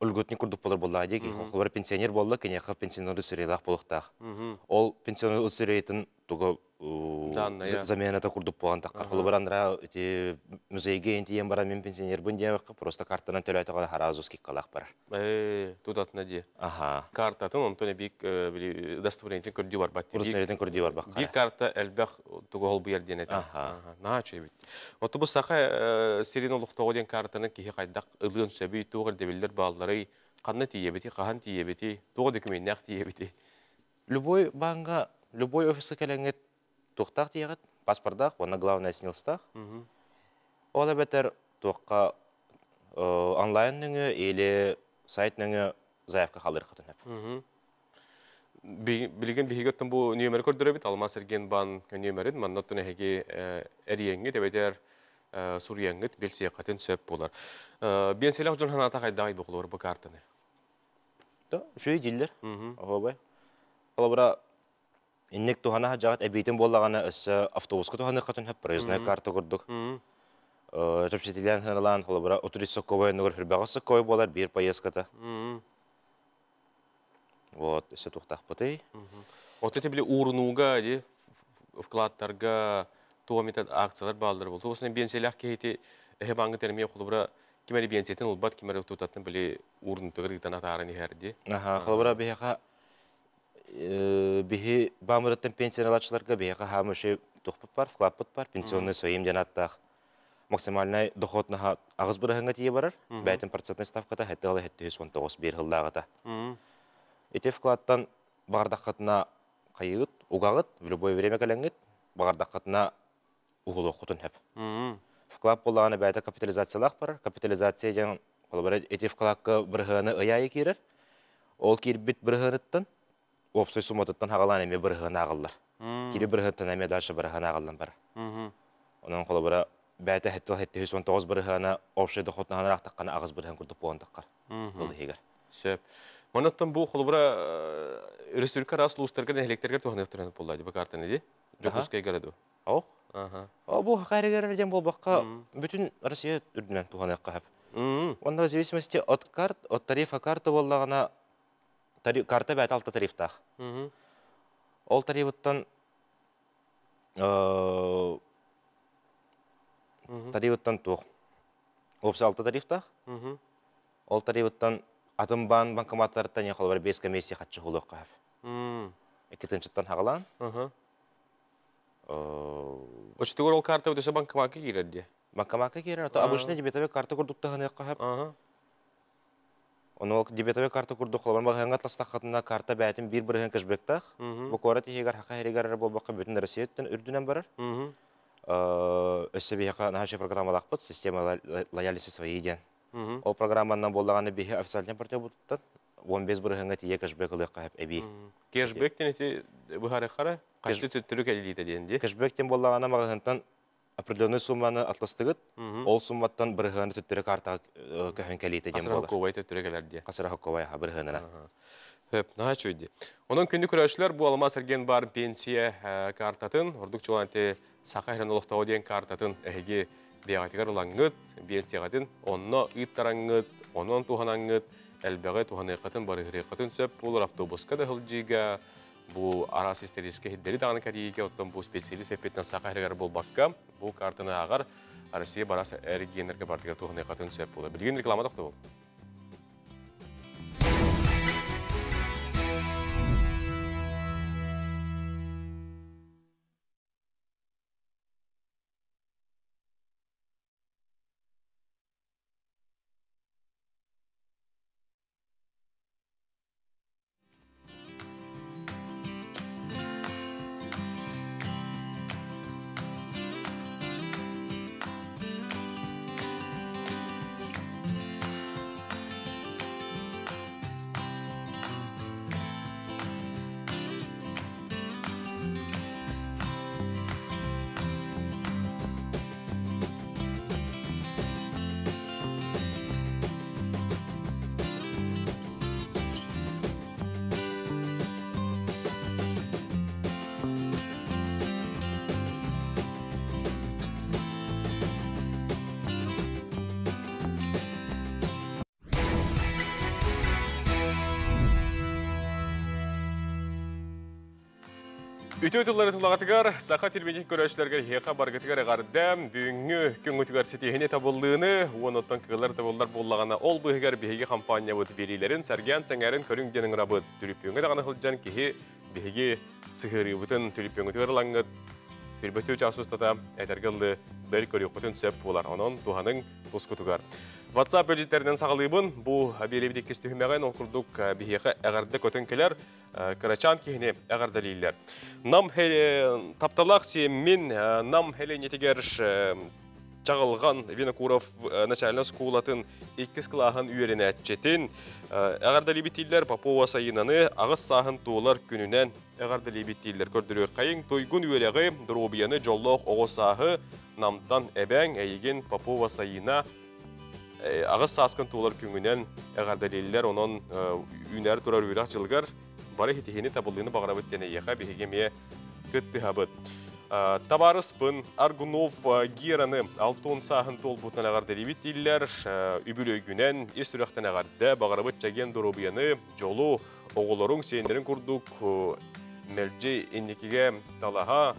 [SPEAKER 10] льготник курдук болар болла ди, холобура пенсионер болла, киниэхэ пенсионер удостоверениелаах буолуохтаах. Ол пенсионер удостоверениетин туга замената курдук буолан таххар. Холобура андра ити музейге интиен баран мен пенсионербын диэбэккэ, просто картанан төлөөтөҕө харазу скидкалаах барар.
[SPEAKER 1] Тудатына ди.
[SPEAKER 10] Аха.
[SPEAKER 1] Картатын онтон бик били удостоверениетин көрдүү барбат.
[SPEAKER 10] Удостоверениетин көрдүү барбак.
[SPEAKER 1] Бир карта элбэх тугу холбуйар диэн этэ.
[SPEAKER 10] Аха.
[SPEAKER 1] Наһаа үчүгэй. Оту бу Саха сирин олохтоҕо диэн картаны киһи хайдах ылыан сөбүй, туох ирдэбиллэр баалларый, ханна тиийэбити, хаһан тиийэбити, туох документнаах тиийэбити?
[SPEAKER 10] Любой банга, любой офиска кэлэҥҥит туохтаах тиийэҕит, паспордаах уонна главное СНИЛСтаах. Ол эбэтэр туохха онлайн нөҥүө или сайт нөҥүө заявка халырхатын сөп.
[SPEAKER 1] Билигин биһиги бу нүөмэри көрдөрөбүт, Алмаас эргиэн баан нүөмэрин, манна оттон эһиги эрийэҥҥит эбэтэр суруйаҥҥыт билсиэххитин сөп буолар. Биэнсийэлээх дьон санаата хайдах буолар бу картаны?
[SPEAKER 10] Да, үчүгэй дииллэр. Оһуобай. Холобура инник туһана жаҕат эбиитин буоллаҕына өссө автобуска туһаныаххытын сөп, проездная карта курдук. Чэпчэтилээн сыаналаан холобура 30 сокковой оннугар хүрбэҕэ сокковой буолар биир поездката. Вот, өссө туохтаахпытый?
[SPEAKER 1] Отто били уурунууга ди вкладтарга туох эмит акциялар бааллар бол. Туосuna биэнсийэлээх киһити эһэ бааҥҥа термия холобура ким эрэ биэнсийэтин ылбат, ким эрэ тутаттан били уурунутугар ыытан атааран иһэр ди.
[SPEAKER 10] Аха, холобура биһиэхэ биһи баамырыттан пенсиялааччыларга биһиэхэ хаамышы тухпут бар, вкладпыт бар, пенсионный своим диэн аттаах максимальный доход наха 8 бырыһыаҥҥа тиийэ барар, бэйтин процентный ставката 7,79 хыллааҕыта. Ити вкладтан баҕардаххытына хайыгыт, угаҕыт, в любое время кэлэҥҥит, баҕардаххытына уһулуоххутун сөп. Вклад буоллаҕына бэйэтэ капитализациялаах барар. Капитализация диэн холобура ити вкладка бырыһыаны ый аайы киирэр. Ол киирбит бырыһыаныттан уопсай сумматыттан хагалаан эмиэ бырыһыаны ааҕыллар. Кири бырыһыаттан эмиэ дальше бырыһыан ааҕыллан барар. Онон холобура бэйэтэ 7,79 бырыһыана общий доход наһан аахтаххына 8 бырыһыан курдук буолан таххар. Ол иһигэр.
[SPEAKER 1] Сөп. Манаттан бу холобура республика араас улуустарга нэһилиэктэргэ туһаныахтарын буолла бу картаны ди. Дьокуускайга ду.
[SPEAKER 10] Ох. О, бу хакайрыгар диэн буолбакка бүтүн Россия үрдүнэн туһаныахха сөп. Онно в зависимости от карт, от тарифа карта буоллаҕына карта бэйэтэ алта тарифтаах. Ол тарифыттан туох? Уопсай алта тарифтаах. Ол тарифыттан атын баан банкоматтарыттан я холобура без комиссии хаччы хулуохха сөп. 2 тыһыынчаттан хагалаан.
[SPEAKER 1] Очтугар ол карта өтөсө банкомакка киирэр ди.
[SPEAKER 10] Банкомакка киирэр, то обычный дебетовый карта курдук таһыныахха сөп. Ону ол дебетовый карта курдук холобура маҕаһыыҥҥа тастаххытына карта бэйэтин 1 бырыһыан кэшбэктаах. Бу куорат иһигэр хаха иһигэр эрэ буолбакка бүтүн Россия үрдүнэн барар. Өссө биһиэхэ наһаа программалаахпыт, система лояльности свои диэн. Ол программанан буоллаҕына биһи официальный партнербутуттан 15 бырыһыҥҥа тиийэ кэшбэк ылыахха эбии.
[SPEAKER 1] Кэшбэк диэн ити быһаарыаххара хаччы төттөрү кэлиитэ диэн дии.
[SPEAKER 10] Кэшбэк диэн буоллаҕына маҕаһыынтан определенный сумманы атластыгыт, ол сумматтан бырыһыаны төттөрү картаҕа көһөн кэлиитэ диэн буолар.
[SPEAKER 1] Хасыра төттөрү кэлэр диye.
[SPEAKER 10] Хасыра хокковай бырыһыанына.
[SPEAKER 1] Хөп, наһаа үчүгэй. Онон күндү көрөөччүлэр бу Алмаас эргиэн бар пенсия картатын, ордук чуолаан Саха сирин олохтооҕо диэн картатын эһиги бэйэҕитигэр ылаҥҥыт, биэнсийэҕитин онно ыыттараҥҥыт, онон туһанаҥҥыт, элбэҕи туһаныаххытын, барыһырыаххытын сөп буолар автобуска да сылдьыыга, бу араас историческай сирдэри даҕаны кэрийиигэ, оттон бу специалист эппитинэн Саха сиригэр буолбакка, бу картаны ааҕар Россия барас эргиэннэргэ бардыгар туһаныаххытын сөп буолар. Билигин реклама тохтобул. Үтүө тыллары тулаҕытыгар саха телевидение көрөөччүлэргэ эһиэхэ баргытыгар эҕэрдэ бүгүҥҥү күҥҥүтүгэр ситиһини табыллыыны уон оттон кыылар табыллар буоллаҕына ол быыһыгар биһиги хампаанньабыт биэриилэрин сэргээн сэҥээрин көрүҥ диэн ыҥырабыт түлүпүөҥҥэ даҕаны сылдьан киһи биһиги сыһыарыыбытын түлүпүөҥҥүтүгэр ылаҥҥыт Түрбөтүү чаас устата этэргэ ыллы бэл көрүөххүтүн сөп буолар. Онон туһаныҥ тускутугар. WhatsApp бөлүттеринэн саҕалыыбын. Бу биэрэбит иккис түһүмэҕин ол курдук биһиэхэ эҕэрдэ көтөн кэлэр кырачаан киһини эҕэрдэлииллэр. Нам тапталаах сиэммин Нам Хеленитигэр Чаҕылҕан Винокуров начальнай оскуолатын иккис кылааһын үөрэнээччитин эҕэрдэлиибит дииллэр Попова Сайынаны аҕыс сааһын туолар күнүнэн эҕэрдэлиибит дииллэр көрдөрүөххэйиҥ туйгун үөрэҕи, доруобуйаны, дьоллоох оҕо сааһы Намтан эбээҥ эйигин Попова Сайына аҕыс сааскын туолар күҥүнэн эҕэрдэлииллэр онон үүнээр турар үөрэх дьылыгар бары ситиһиини табыллыыны баҕарабыт диэн эйиэхэ биһиги эмиэ кыттыһабыт. Табаарыспын Аргунов Гераны 60 сааһын туолбутунан эҕэрдэлиибит дииллэр. Үбүлүөйгүнэн ис сүрэхтэн эҕэрдэ, баҕарабыт чэгиэн доруобуйаны, дьолу, оҕолоруҥ, сиэннэриҥ курдук мэлдьи инникигэ талаһа,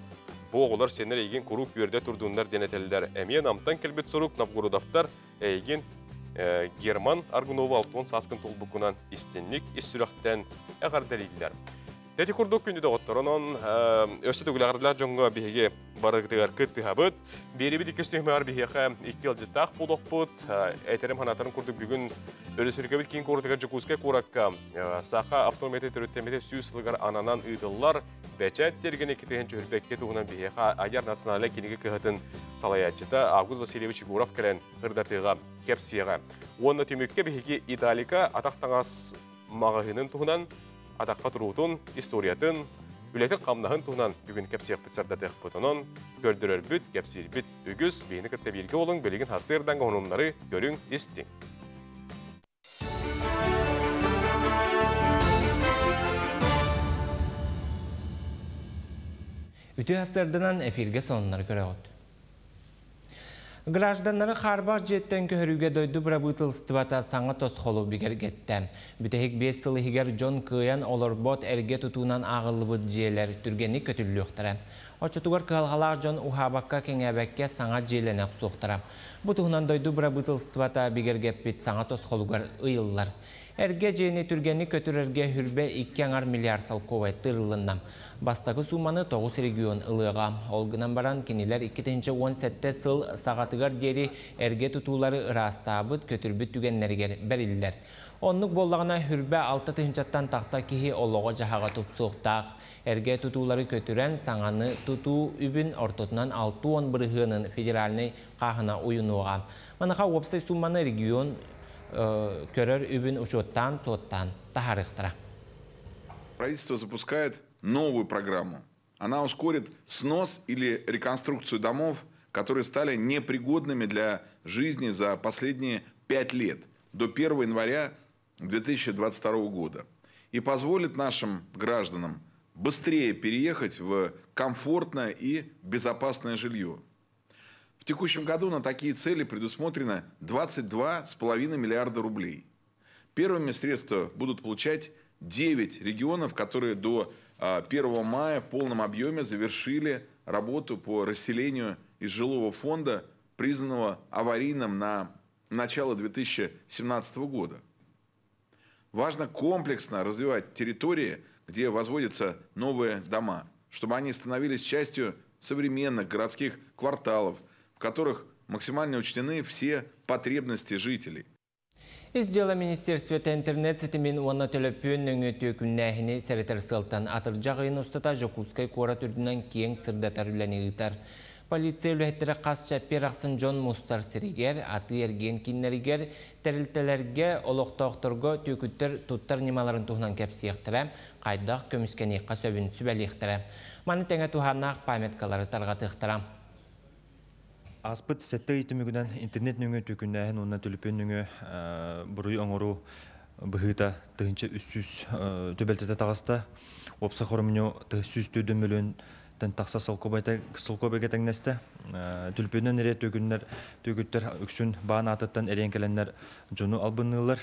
[SPEAKER 1] бу оҕолор сиэннэр эйигин куруук үөрдэ турдуннар диэн этэллэр. Эмиэ Намтан кэлбит сурук Новгородовтар эйигин Герман Аргунову 60 сааскын туолбуккунан истинник ис сүрэхтэн эҕэрдэлииллэр. Ити курдук күндү доҕоттор, онон өссө төгүл эҕэрдэлээх дьоҥҥо биһиги барыгытыгар кыттыһабыт. Биэрибит иккис түһүмэҕэр биһиэхэ икки ыалдьыттаах буолуохпут. Этэрим санаатарым курдук бүгүн Өрөспүүбүлүкэбит киин куоратыгар Дьокуускай куоракка Саха автономията төрүттэммитэ 100 сылыгар ананан ыытыллар бэчээт тиэргэни китиһин чөһүрбэккэ туһунан биһиэхэ айар национальнай кинигэ кыһатын салайааччыта Август Васильевич Егоров кэлэн ырдатыыга кэпсиэҕэ. Уонна түмүккэ биһиги Италика атах таҥас маҕаһыынын туһунан, атахха туруутун, историятын, үлэтин-хамнаһын туһунан бүгүн кэпсиэхпит, сырдатыахпыт. Онон көрдөрөрбүт, кэпсиирбит үгүс. Биһини кытта бииргэ буолуҥ, билигин сарсыардаҥҥа сонуннары көрүҥ, истиҥ.
[SPEAKER 2] Үтүө сарсыарданан эфиргэ сонуннары көрөҕүт. Гражданнары хаарбах дьиэттэн көһөрүүгэ дойду бырабыыталыстыбата саҥа тосхолу бигэргэттэ. Бүтэһик 5 сыл иһигэр дьон кыайан олорбот эргэ тутуунан ааҕыллыбыт дьиэлэр түргэнник көтүллүөхтэрэ. Оччотугар кыһалҕалаах дьон уһаабакка-кэҥээбэккэ саҥа дьиэлэнэ охсуохтара. Бу туһунан дойду бырабыыталыстыбата бигэргэппит саҥа тосхолугар ыйыллар. Эргэ дьиэни түргэнник көтүрэргэ хүрбэ икки аҥар миллиард солкуобай тыырыллынна. Бастакы сууманы 9 регион ылыаҕа. Ол гынан баран, кинилэр 2017 сыл саҕатыгар диэри эргэ тутуулары ыраастаабыт, көтүрбүт түгэннэригэр бэриллэр. Оннук буоллаҕына, хүрбэ 6 тыһыынчаттан тахса киһи олоҕо-дьаһаҕа тупсуохтаах. Эргэ тутуулары көтүрэн, саҥаны тутуу үбүн ортотунан 60 бырыһыанын федеральнай хааһына уйунуоҕа. Маныаха уопсай суумманы регион көрөр үбүн учуоттаан суоттаан таһаарыахтара.
[SPEAKER 11] Правительство запускает новую программу. Она ускорит снос или реконструкцию домов, которые стали непригодными для жизни за последние 5 лет, до 1 января 2022 года. И позволит нашим гражданам быстрее переехать в комфортное и безопасное жилье. В текущем году на такие цели предусмотрено 22,5 миллиарда рублей. Первыми средства будут получать 9 регионов, которые до 1 мая в полном объеме завершили работу по расселению из жилого фонда, признанного аварийным на начало 2017 года. Важно комплексно развивать территории, где возводятся новые дома, чтобы они становились частью современных городских кварталов, в которых максимально учтены все потребности жителей.
[SPEAKER 2] Ис дьыала министиэристибэтэ интернет ситимин уонна төлөпүөн нөҥүө түөкүннээһини сэрэтэр сыалтан атырдьах ыйын устата Дьокуускай куорат үрдүнэн киэҥ сырдатар үлэни ыытар. Полиция үлэһиттэрэ хас чэппиэр ахсын дьон мустар сиригэр, атыы-эргиэн кииннэригэр, тэрилтэлэргэ, олохтоохторго түөкүттэр туттар ньымаларын туһунан кэпсиэхтэрэ, хайдах көмүскэниэххэ сөбүн сүбэлиэхтэрэ. Маны тэҥэ туһааннаах памяткалары тарҕатыахтара.
[SPEAKER 12] Ааспыт 7 ый түмүгүнэн интернет нөҥүө түөкүннээһин уонна төлөпүөн нөҥүө буруйу оҥоруу быһыыта 1300 түбэлтэтэ таҕыста. Уопсай хоромньу 104 мөлүйүөнтэн тахса солкуобайга тэҥнэстэ. Төлөпүөнүнэн эрэ түөкүннэр түөкүттэр үксүн баан аатыттан эрийэн кэлэннэр дьону албынныыллар.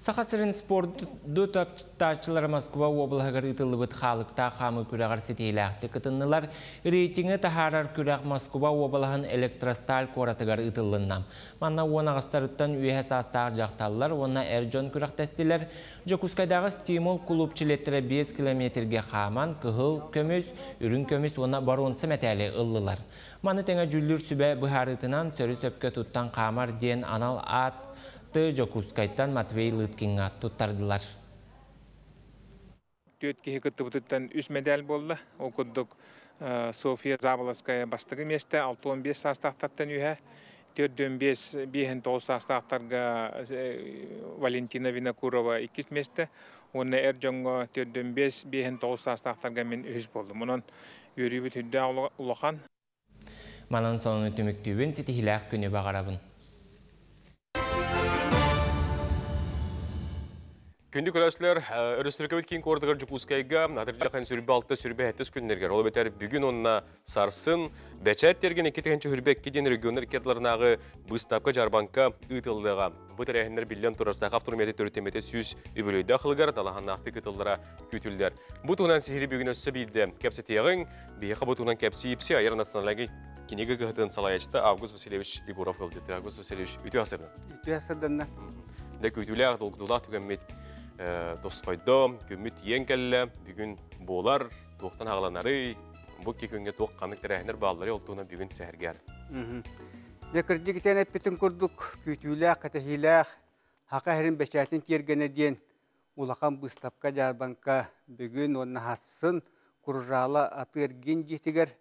[SPEAKER 2] Саха сирин спорду таптааччылара Москва уобалаһыгар ыытыллыбыт хаалыктаах хаамыы күрэҕэр ситиһиилээхтик кытыннылар. Рейтинги таһаарар күрэх Москва уобалаһын Электросталь куоратыгар ыытыллынна. Манна 18-тарыттан үөһэ саастаах дьахталлар уонна эр дьон күрэхтэстилэр. Дьокуускайдааҕы Стимул кулууп чилиэттэрэ 5 километргэ хааман кыһыл көмүс, үрүҥ көмүс уонна боруонса мэтээли ыллылар. Маны тэҥэ дьүүллүүр сүбэ быһаарыытынан сөрү-сөпкө туттан хаамар диэн анал аат Дьокуускайтан Матвей Лыткиҥҥа туттардылар.
[SPEAKER 13] Түөрт киһи кыттыбытыттан үс мэдээл буолла. Ол курдук Софья Заболоцкая бастакы миэстэ 65 саастаахтартан үһэ. 45 59 саастаахтарга Валентина Винокурова иккис миэстэ. Уонна эр дьоҥҥо 45 59 саастаахтарга мин үһүс буоллум. Онон үөрүүбүт сүрдээх улахан.
[SPEAKER 2] Манан сонуну түмүктүүбүн, ситиһиилээх күнү баҕарабын.
[SPEAKER 1] Күндү көрөөччүлэр, өрөспүүбүлүкэбит киин куоратыгар Дьокуускайга атырдьах 26-27 күннэригэр, ол эбэтэр бүгүн уонна сарсын Бэчээт тиэргэн 2022 диэн регионнар икки ардыларынааҕы быыстапка дьаарбаҥка ыытыллыаҕа. Бу тэрээһиннэр биллэн турар Саха автономията төрүттэммитэ 100 үбүлүөйдээх сылыгар далааһыннаахтык ыытыллара күүтүллэр. Бу туһунан сиһилии бүгүн өссө биирдэ кэпсэтиэҕиҥ. Биһиэхэ бу туһунан кэпсии Айар национальнай кинигэ кыһатын салайааччыта Август Васильевич Егоров ыалдьыттыа. Август Васильевич, үтүө сарсыарданан.
[SPEAKER 14] Үтүө сарсыарданан.
[SPEAKER 1] Дьэ күүтүүлээх, долгутуулаах түгэммит тосхойдо, күммүт тиийэн кэллэ, бүгүн буолар, туохтан саҕаланарый, бу 2 күҥҥэ туох ханнык тэрээһиннэр баалларый, ол туһунан бүгүн сэһэргээр.
[SPEAKER 14] Дьэ кырдьык итэн эппитин курдук күүтүүлээх, кэтэһиилээх Саха сирин бэчээтин тиэргэнэ диэн улахан быыстапка дьаарбаҥка бүгүн уонна сарсын Кружало атыы-эргиэн дьиэтигэр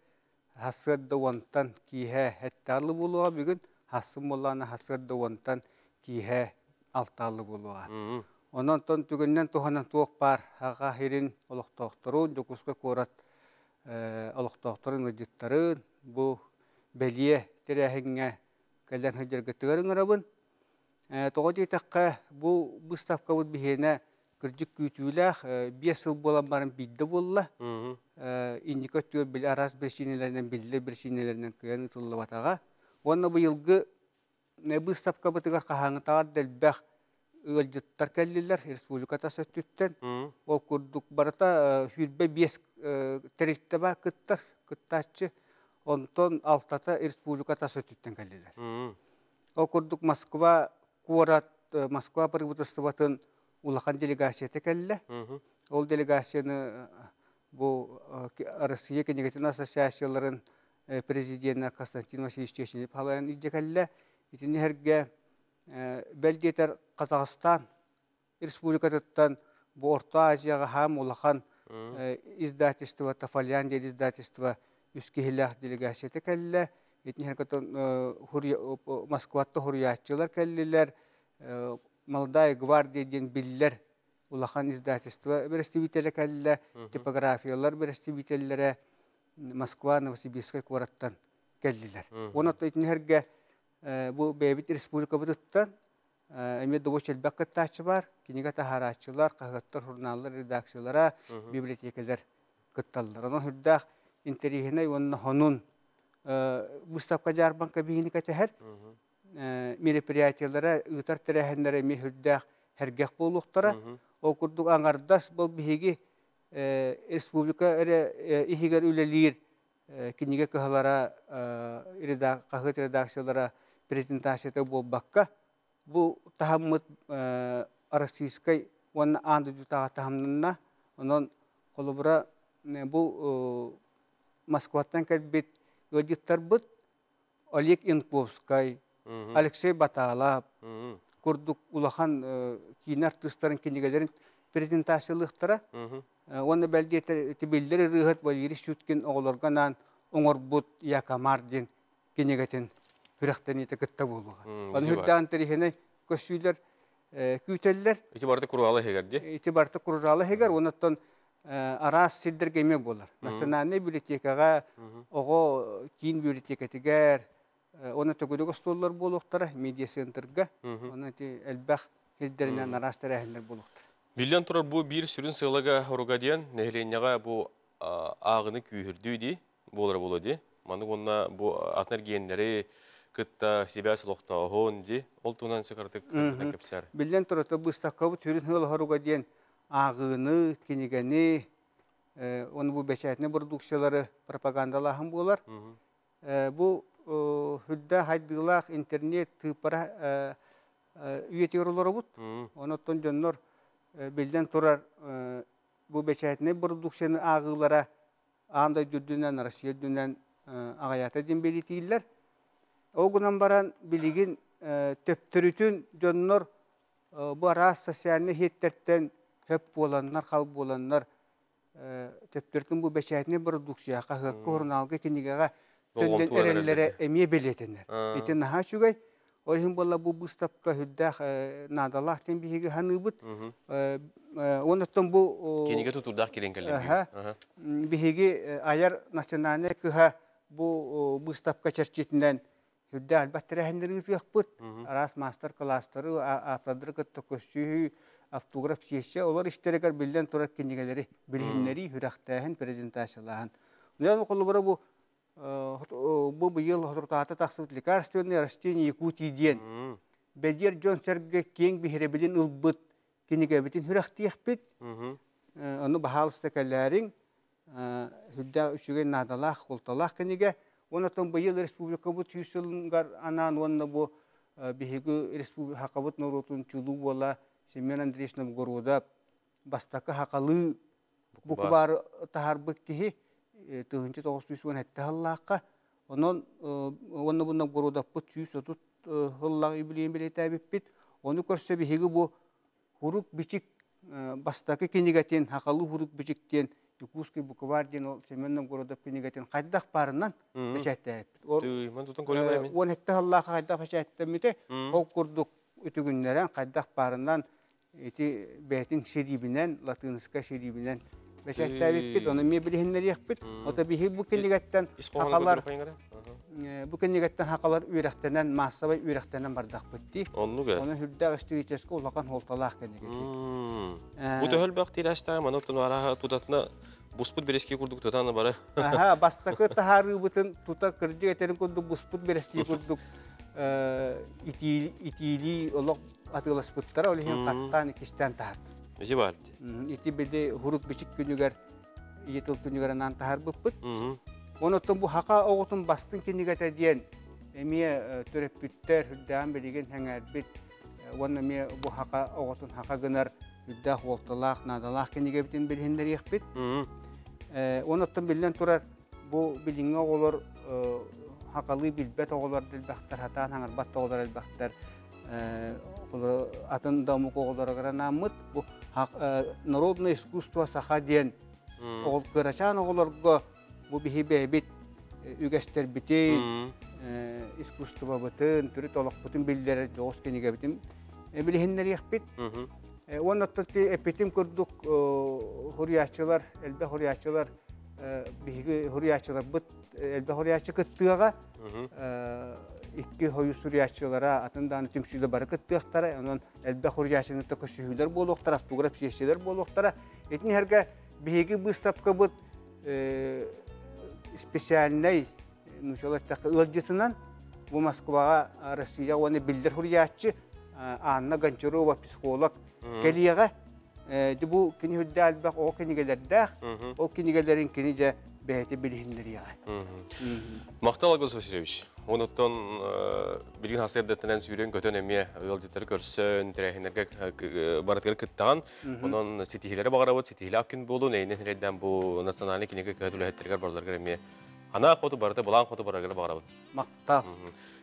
[SPEAKER 14] сарсыарда 10-тан киэһэ 7 буолуоҕа бүгүн, сарсын буоллаҕына сарсыарда 10-тан киэһэ 6 буолуоҕа. Онон түгэнинэн туһанан туох баар Саха сирин олохтоохторун, Дьокуускай куорат олохтоохторун, ыалдьыттарын бу бэлиэ тэрээһиҥҥэ кэлэн сылдьаргытыгар ыҥырабын. Тоҕо диэтэххэ, бу быыстапкабыт биһиэнэ кырдьык күүтүүлээх 5 сыл буолан баран биирдэ буолла. Инники өттүгэр били араас биричиинэлэринэн биллэр биричиинэлэринэн кыайан ыытыллыбатаҕа. Уонна быйылгы быыстапкабытыгар хаһааҥҥытааҕар да элбэх ыалдьыттар кэллилэр республика тас өттүттэн. Ол курдук барыта 25 тэрилтэ баар кыттар, кыттааччы. Онтон 6-та республика тас өттүттэн кэллилэр. Ол курдук Москва куорат, Москва правительствотын улахан делегацията кэллэ. Ол делегацияны бу Россия кинигэтин ассоциацияларын президенэ Константин Васильевич Чеченев салайан илдьэ кэллэ. Итини сэргэ бэл диэтэр Казахстан республикатыттан бу Орто Азияҕа саамай улахан издательство Фолиант диэн издательство Үс киһилээх делегацията кэллэ. Итини Москватта хуруйааччылар кэллилэр. Молодая гвардия диэн биллэр улахан издательство бэрэстэбиитэлэ кэллэ, типографиялар бэрэстэбиитэллэрэ Москва, Новосибирскай куораттан кэллилэр. Уонна итини бу бэйэбит республикабытыттан эмиэ добуч элбэх кыттааччы бар, кинигэ таһаарааччылар, хаһыаттар, журналлар редакциялара, библиотекалар кытталлар. Онон үрдээх интэриэһинэй уонна хонун выставка дьаарбаҥка биһини кэтэһэр мероприятиелара ыытар тэрээһиннэрэ эмиэ үрдээх сэргэх буолуохтара. Ол курдук аҥардас бұл биһиги республика эрэ иһигэр үлэлиир кинигэ кыһалара хаһыат редакциялара презентацията буолбакка, бу таһыммыт российскай уонна аан дойдутааҕы таһымнанна. Онон холобура бу Москваттан кэлбит ыалдьыттарбыт Олег Янковскай, Алексей Баталов курдук улахан киинэ артыыстарын кинигэлэрин презентациялыахтара. Уонна бэл диэтэр биллэр ырыаһыт Валерий Щуткин оҕолорго анаан оҥорбут Якомар диэн кинигэтин күрэхтэниитэ кытта буолуоҕа. Ону үрдээн интэриэһинэй көссүүлэр күүтэллэр.
[SPEAKER 1] Ити барыта куруала иһигэр дии?
[SPEAKER 14] Ити барыта куруала иһигэр, онуттан араас сирдэргэ эмиэ буолар. Национальнай библиотекаҕа, оҕо киин библиотекатыгар, уонна төгүрүк остуоллар буолуохтара, медиа-центрга, онон ити элбэх сирдэринэн араас тэрээһиннэр буолуохтара.
[SPEAKER 1] Биллэн турар, бу биир сүрүн сыалага оруга диэн, нэһилиэнньэҕэ бу ааҕыны күүһүрдүү дии, буолара буолуо дии. Маннык уонна бу атын эргиэннэри кытта сибээс олохтооһун дии. Ол туһунан сыкартык кэпсээр.
[SPEAKER 14] Биллэн турар, быыстапкабыт сүрүн сыала диэн ааҕыыны, кинигэни, оны бу бэчээтинэй продукциялары пропагандалааһын буолар. Бу хүрдэ хайдыылаах интернет тыыппара үйэтигэр олоробут. Онуттан дьоннор биллэн турар бу бэчээтинэй продукцияны ааҕыылара аан дойду үрдүнэн, Россия үрдүнэн аҕыйаата диэн бэлиэтииллэр. Ол гынан баран билигин төптөрүтүн дьоннор бу араас социальнай сиэттэртэн хөп буоланнар, хал буоланнар төптөрүтүн бу бэчээтинэй продукция хаһыакка, журналга, кинигэҕэ төннөн эрэллэрэ эмиэ бэлиэтэнэр. Ити наһаа үчүгэй. Ол иһин буолла бу выставка үрдээх наадалаах диэн биһиги ханыыбыт. Онуттан бу
[SPEAKER 1] кинигэ тутурдаах кирен кэллэр.
[SPEAKER 14] Биһиги айар национальнай кыһа бу выставка чэрчитинэн үрдээх элбэх тэрээһиннэри ыытыахпыт. Араас мастер-класстары, ааптардары кытта көрсүһүү, автограф сессия, олор истэригэр биллэн турар кинигэлэри билиһиннэрии, хүрэхтээһин, презентациялааһын. Онон холобура бу бу быйыл соторутааҕыта тахсыбыт лекарственные растения Якутии диэн бэдиэр дьон сэргэ киэҥ биһирэбилин ылбыт кинигэбитин хүрэхтиэхпит. Ону баһаалыста кэлээриҥ, үрдээх үчүгэй наадалаах, суолталаах кинигэ. Онон быйыл республикабыт 100 сылыгар анаан уонна бу биһиги республика хакабыт норуотун чулуу буола Семен Андреевич Новгородов бастакы хакалыы букубаар таһаарбыт киһи 1917 сыллаахха. Онон уонна бу Новгородовпут 130 сыллаах юбилейин бэлиэтээбиппит. Ону көрсө биһиги бу хурук бичик бастакы кинигэтин хакалыы хурук бичик диэн Якутский букварь диэн ол Семен Новгородов кинигэтин хайдах баарынан бэчээттээбиппит. 17 сыллаахха хайдах бэчээттэммитэ, ол курдук үтүгүннэрэн хайдах баарынан ити бэйэтин шириибинэн, латыыныска шириибинэн бэчээттээбиппит, ону эмиэ билиһиннэриэхпит. Ото биһи бу кинигэттэн хакалар бу кинигэттэн хакалар үөрэхтэнэн, маассабай үөрэхтэнэн бардахпыт дии.
[SPEAKER 1] Оннук ээ.
[SPEAKER 14] Ону үрдээх историческай улахан суолталаах кинигэ.
[SPEAKER 1] Бу төһөлбөх тирэстää маны оттон араха тутатына буспут берески курдук тутаны бары.
[SPEAKER 14] Аха, бастакы таһаарыыбытын тута кырдьык этерин курдук буспут берестии курдук итиилии олох атыыласпыттара, ол иһин хаттаан иккистээн таһаарбыт.
[SPEAKER 1] Ити бар.
[SPEAKER 14] Ити били хурук бичик күнүгэр, ийэ тыл күнүгэр анаан таһаарбыппыт. Онуттан бу хака оҕотун бастыҥ кинигэтэ диэн эмиэ төрөппүттэр үрдээн билигин сэҥээрбит уонна эмиэ бу хака оҕотун хака гынар үрдээх уолталаах, наадалаах кинигэбитин билиһиннэриэхпит. Онуттан биллэн турар бу билиҥҥи оҕолор хакалыы билбэт оҕолор элбэхтэр, хатаан хаҥарбат оҕолор элбэхтэр. Атын да омук оҕолоругар анааммыт бу народное искусство саха диэн оҕол кырачаан оҕолорго бу биһи бэйэбит Үгэстэрбитин, искусствобытын, төрүт олохпутун биллэрэр дьоҕус кинигэбитин билиһиннэриэхпит. Уонна эппитим курдук хуруйааччылар, элбэх хуруйааччылар биһиги хуруйааччыларбыт элбэх хуруйааччы кыттыаҕа. Икки хойу суруйааччылара атын дааны түмсүүлэр бары кыттыахтара. Онон элбэх хуруйааччыны көсүһүүлэр буолуохтара, автограф сессиялар буолуохтара. Итин herге биһиги выставкабыт специальный нучалар ыалдьытынан бу Москваҕа Россия уонна биллэр хуруйааччы Анна Гончарова психолог кэлиэҕэ. Бу кини үрдэ элбэх оҕо кинигэлэрдээх, ол кинигэлэрин кини дьэ бэйэтэ билиһиннэриэҕэ.
[SPEAKER 1] Махтал, Агус Васильевич. Онуттан билигин хасырдаттынан сүүрэн көтөн эмиэ ыалдьыттары көрсөн, тэрээһиннэргэ барытыгар кыттаҕан, онон ситиһиилэри баҕарабыт, ситиһиилээх күн буолун, эйинэн хирэйдээн бу национальный кинигэ кыһа үлэһиттеригэр барыларыгар эмиэ ана хоту барыта былаан хоту бараргар баҕарабыт.
[SPEAKER 14] Махтал.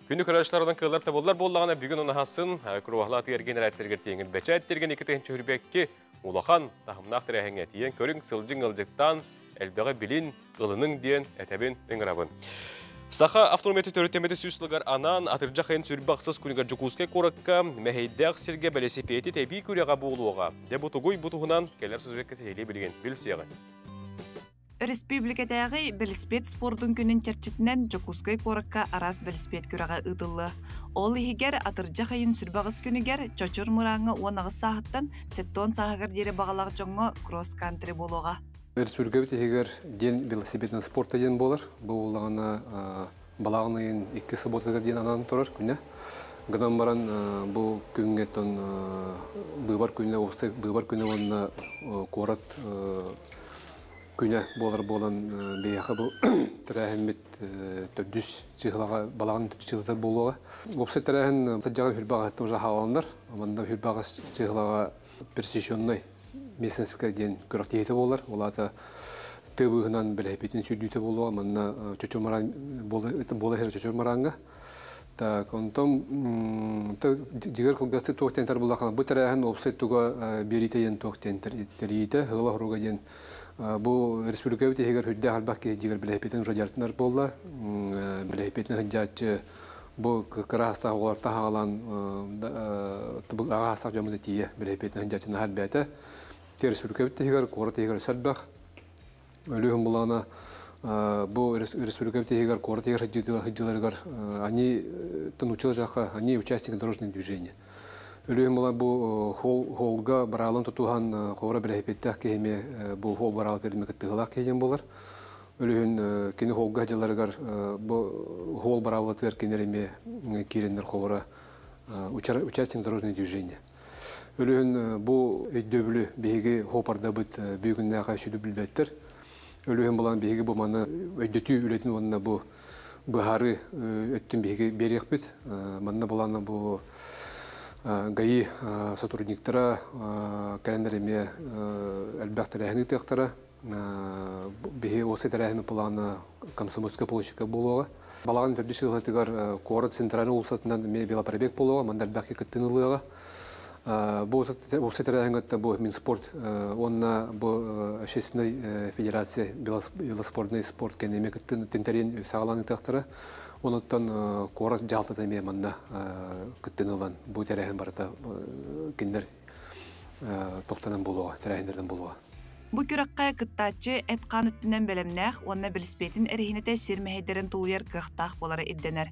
[SPEAKER 1] Күндү көрөөччүлэр кыылар табыллар буоллаҕына бүгүн унаһасын куруһалаа тиэрген эрээттэргэр тиэҥин бэчээт тиэрген 2 022 улахан таһымнаах тэрээһиҥҥэ тиийэн көрүҥ, сылдьыҥ, ыалдьыттаан, элбэҕи билин, ылыныҥ диэн этэбин, ыҥырабын. Саха автономията төрүттэммитэ 100 сылыгар анаан атырдьах ыйын 26 күнүгэр Дьокуускай куоракка мэһэйдээх сиргэ бэлисипиэти тэбии күрэҕэ буолуоҕа. Дьэ бу тугуй, бу туһунан кэлэр сюжекка сиһилии билигин билсиэҕиҥ.
[SPEAKER 15] Өрөспүүбүлүкэтээҕи бэлисипиэт спордун күнүн чэрчитинэн Дьокуускай куоракка араас бэлисипиэт күрэҕэ ыытыллыа. Ол иһигэр атырдьах ыйын 28 күнүгэр Чочур Мырааҥҥа 18 сааһыттан 70 сааһыгар диэри баҕалаах дьоҥҥо кросс-кантри буолуоҕа.
[SPEAKER 16] Республикабыт иһигэр День велосипедного спорта диэн буолар. Бу буоллаҕына балаҕан ыйын икки субботатыгар диэн анаан турар күнэ. Гынан баран бу күҥҥэ тон быыбар күнэ, быыбар күнэ уонна куорат күнэ буолар буолан биһиэхэ бу тэрээһиммит төрдүс чыһылаҕа балаҕан төрдүс чыһылатар буолуоҕа. Уопсай тэрээһин садьаҕа хүрбэҕэ уже хааланнар. Манна хүрбэҕэ чыһылаҕа пересеченный местностька диэн күрэхтэһиитэ буолар. Ол аата тыа быыһынан бэлэһипитин сүүрдүүтэ буолуоҕа. Манна Чочур Мыраан буола иһэр Чочур Мырааҥҥа. Так, онтон дьигэр кылгастык туох диэн буллахана бу тэрээһин уопсай туга биэриитэ диэн туох диэн тэрийиитэ ыла хоруга диэн бу республикабыт иһигэр үрдээх элбэх киһи дьигэр бэлэһипитин уже дьарытынар буолла. Бэлэһипитин сылдьааччы бу кыра хастаах оҕолор таһаҕалаан аҕа хастаах дьоммут тиийэ бэлэһипитин сылдьааччы наһаа элбээтэ. Те республикабыт иһигэр, куорат иһигэр сэрбэх. Өлүһүн булаана бу республикабыт иһигэр, куорат иһигэр сылдьыыларыгар они тонучила они участники дорожного движения. Өлүһүн була бу холга бараалын тутуһан ховра бэлэһипиттэх киһиме бу хол бараал терме кыттыгылаах киһиэн болар. Өлүһүн кини холга жыларыгар бу хол бараалатыгар кинереме киреннер ховра участник дорожного движения. Өлүһүн бу өйдөбүлү биһиги хопардабыт бүгүннээхэ сүдү билбэттер. Өлүһүн булан биһиги бу маны өйдөтүү үлэтин уонна бу быһары өттүн биһиги бериэхпит. Манна булан бу ГАИ сотрудниктара кэлэннэр эмиэ элбэх тэрээһин ыытыахтара. Биһи осы тэрээһин плана Комсомольская площадька буолуоҕа. Балаҕан төрдүс сылатыгар куорат центральный улусатынан эмиэ велопробег буолуоҕа, манна элбэх кыттыны ылыаҕа. Бу осы тэрээһин бу Минспорт уонна бу общественной федерация велоспортный спорт кэннеме кыттын тинтерин саҕалаан ыытыахтара. Онуттан куорат дьаһалтата эмиэ манна кыттын ылан бу тэрээһин барыта кинилэр тохтонон буолуоҕа, тэрээһиннэрдэн буолуоҕа.
[SPEAKER 15] Бу күрэххэ кыттааччы эт хаан өттүнэн бэлэмнээх уонна бэлисипиэтин эрэһиинэтэ сир мэһэйдэрин тулуйар кыахтаах буолара ирдэнэр.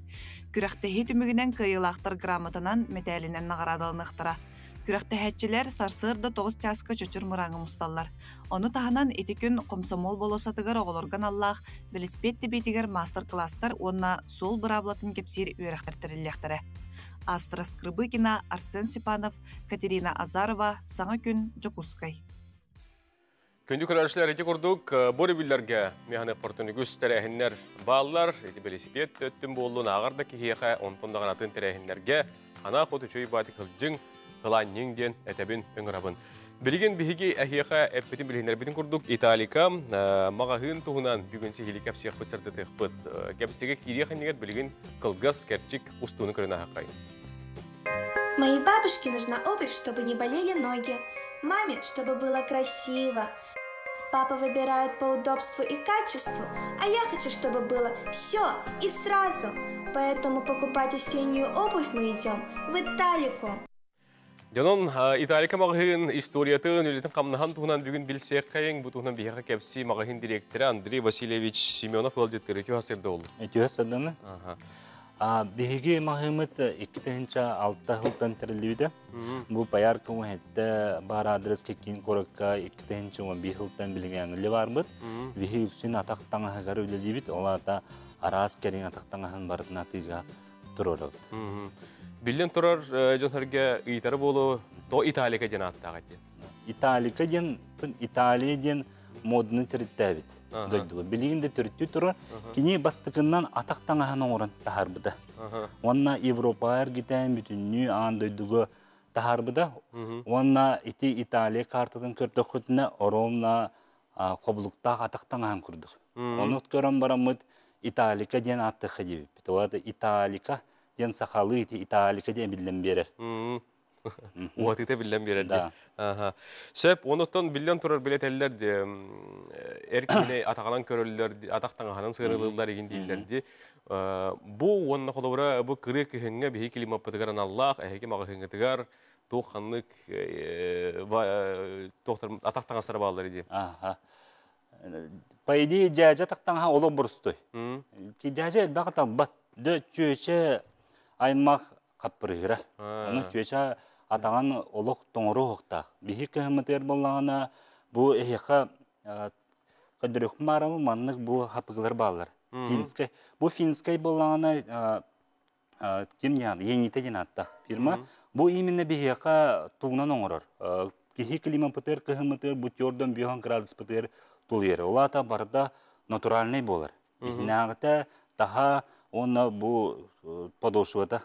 [SPEAKER 15] Күрэхтэһии түмүгүнэн кыайыылаахтар грамотанан, мэтээлинэн наҕараадаланыахтара. Күрэхтэһээччилэр сарсыарда 9 чааска Чочур Мырааҥҥа мусталлар. Ону таһынан ити күн Комсомол болуоссатыгар оҕолорго аналлаах бэлисипиэт тэбиитигэр маастар-кылаастар уонна суол быраабылатын кэпсиир үөрэхтэр тэриллиэхтэрэ. Астра Скрыбыкина, Арсен Степанов, Катерина Азарова, Саҥа күн, Дьокуускай.
[SPEAKER 1] Күндү көрөөччүлэр, ити курдук бу өрөбүллэргэ механик портунугус тэрээһиннэр бааллар. Ити велосипед өттүн буоллун ааҕар да киһиэхэ, онтон даҕаны атын тэрээһиннэргэ ана хоту үчүгэй баатык сылдьыҥ, кылаанньыҥ диэн этэбин, ыҥырабын. Билигин биһиги эһиэхэ эппитин билиһиннэрбитин курдук Италика маҕаһыын туһунан бүгүн сиһилии кэпсиэхпит, сырдатыахпыт. Кэпсигэ киириэх иннигэр билигин кылгас кэрчик устууну көрөн ааһыаххайын.
[SPEAKER 17] Моей бабушке нужна обувь, чтобы не болели ноги. Маме, чтобы было красиво. Папа выбирает по удобству и качеству, а я хочу, чтобы было все и сразу. Поэтому покупать осеннюю обувь мы идем в Италику.
[SPEAKER 1] Дьонон Италика маҕаһыын историятын, үлэтин хамнаһын туһунан бүгүн билсиэххэйиҥ. Бу туһунан биһиэхэ кэпсии маҕаһыын дириэктэрэ Андрей Васильевич Семенов ыалдьыттыыр. Үтүө сырда болду.
[SPEAKER 18] Үтүө сырданы. Биһиги маҕаһыыммыт 2006 сылтан тэриллибитэ. Бу Поярка уһэтте бар адреска киин куоракка 2011 сылтан билигин барбыт. Биһи үксүн атах таҥаһыгар үлэлиибит. Ол аата араас кэриҥ атах таҥаһын барытын атыыга турорабыт.
[SPEAKER 1] Биллэн турар, дьон-сэргэ ыйытара буолуо, то Италика диэн ааттаах диэн.
[SPEAKER 18] Италика диэн, Италия диэн моданы төрүттээбит дойдуга. Билигин да төрүттүү турар. Кини бастакыннан атах таҥаһын оҥорон таһаарбыта. Уонна Европаҕа эргитэн бүтүннүү аан дойдуга таһаарбыта. Уонна ити Италия картатын көрдөххүтүнэ, оромна хобулуктаах атах таҥаһын курдук. Ону көрөн бараммыт Италика диэн ааттыахха диэбиппит. Ол Италика диэн сахалыы ити Италика диэн биллэн биэрэр.
[SPEAKER 1] Уатыта биллэн биэрэр дии. Сөп, онуттан биллэн турар билетеллер ди эр киһини атаҕынан көрөллөр, атах таҥаһынан сыарылыыллар игин дииллэр ди. Бу уонна холобура бу кырыы кыһыҥҥа биһи климаппытыгар аналлаах, эһиги маҕаһыыҥҥытыгар туох ханнык туохтар атах таҥастара бааллар дии.
[SPEAKER 18] По идее, дьээдьэ атах таҥаһа олох боростуой. Дьээдьэ элбэх талбат. Дө чүөчэ аймах хаппырыыра. Ону чүөчэ атаҕын олох тоҥору уһуктаах. Биһи кыһыммытыгар буоллаҕына, бу эһиэхэ көдөрүөхпүн баарабын, маннык бу хапыгылар бааллар. Финскэй. Бу финскэй буоллаҕына, ким диэн, Енита диэн ааттаах фирма. Бу именно биһиэхэ тугунан оҥорор. Киһи климапытыгар, кыһыммытыгар бу тёрдон 5 градуспытыгар тулуйар. Ол аата барыта натуральный буолар. Иһинээҕитэ таһа уонна бу подошвата.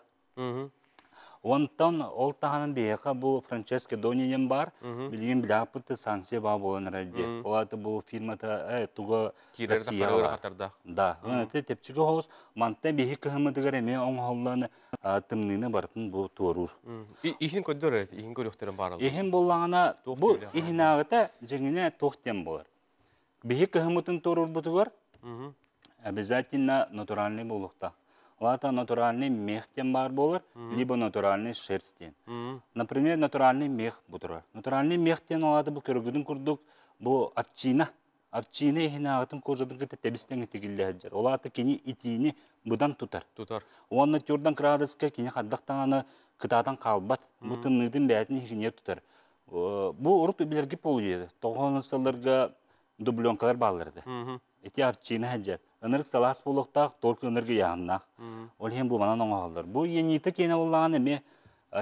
[SPEAKER 18] Онтон ол таһынан биһиэхэ бу Франческо Дони диэн бар. Билигин билээппит санкция баа буолан эрэр дии. Ол аата бу фирмата туга Россияҕа
[SPEAKER 1] бар.
[SPEAKER 18] Да, это тепчиги хоус мантан биһи кыһымытыгар эмиэ оҥоһуллан тымныыны барытын бу туоруур.
[SPEAKER 1] Иһин көрдөр, иһин көрүөхтэрин бааралар.
[SPEAKER 18] Иһин боллаҕына бу иһинааҕыта дьиҥинэ туох диэн буолар. Биһи кыһымытын туоруурбутугар обязательно натуральный буолуохтаах. Ол натуральный мех диэн баар буолар, либо натуральный шерсть диэн. Например, натуральный мех бу турар. Натуральный мех диэн ол бу көргүтүн курдук бу овчина. Овчина иһинааҕытын кожатын кытта тэбистэн тигиллэһэр. Ол аата кини итиини быдан тутар.
[SPEAKER 1] Тутар.
[SPEAKER 18] Уонна тюрдан градуска кини хаддах таҥаны кытаатан хаалбат. Бу тымныытын бээтин иһинер тутар. Бу урут билерги болуйды. Тоҕоон сылларга дубленкалар баалларды. Ити овчина хаджар. Ынырык салаас болуктаах, только ынырык яһыннаах. Ол иһин бу манан оҥоһоллор. Бу енита киэнэ боллаҕан эми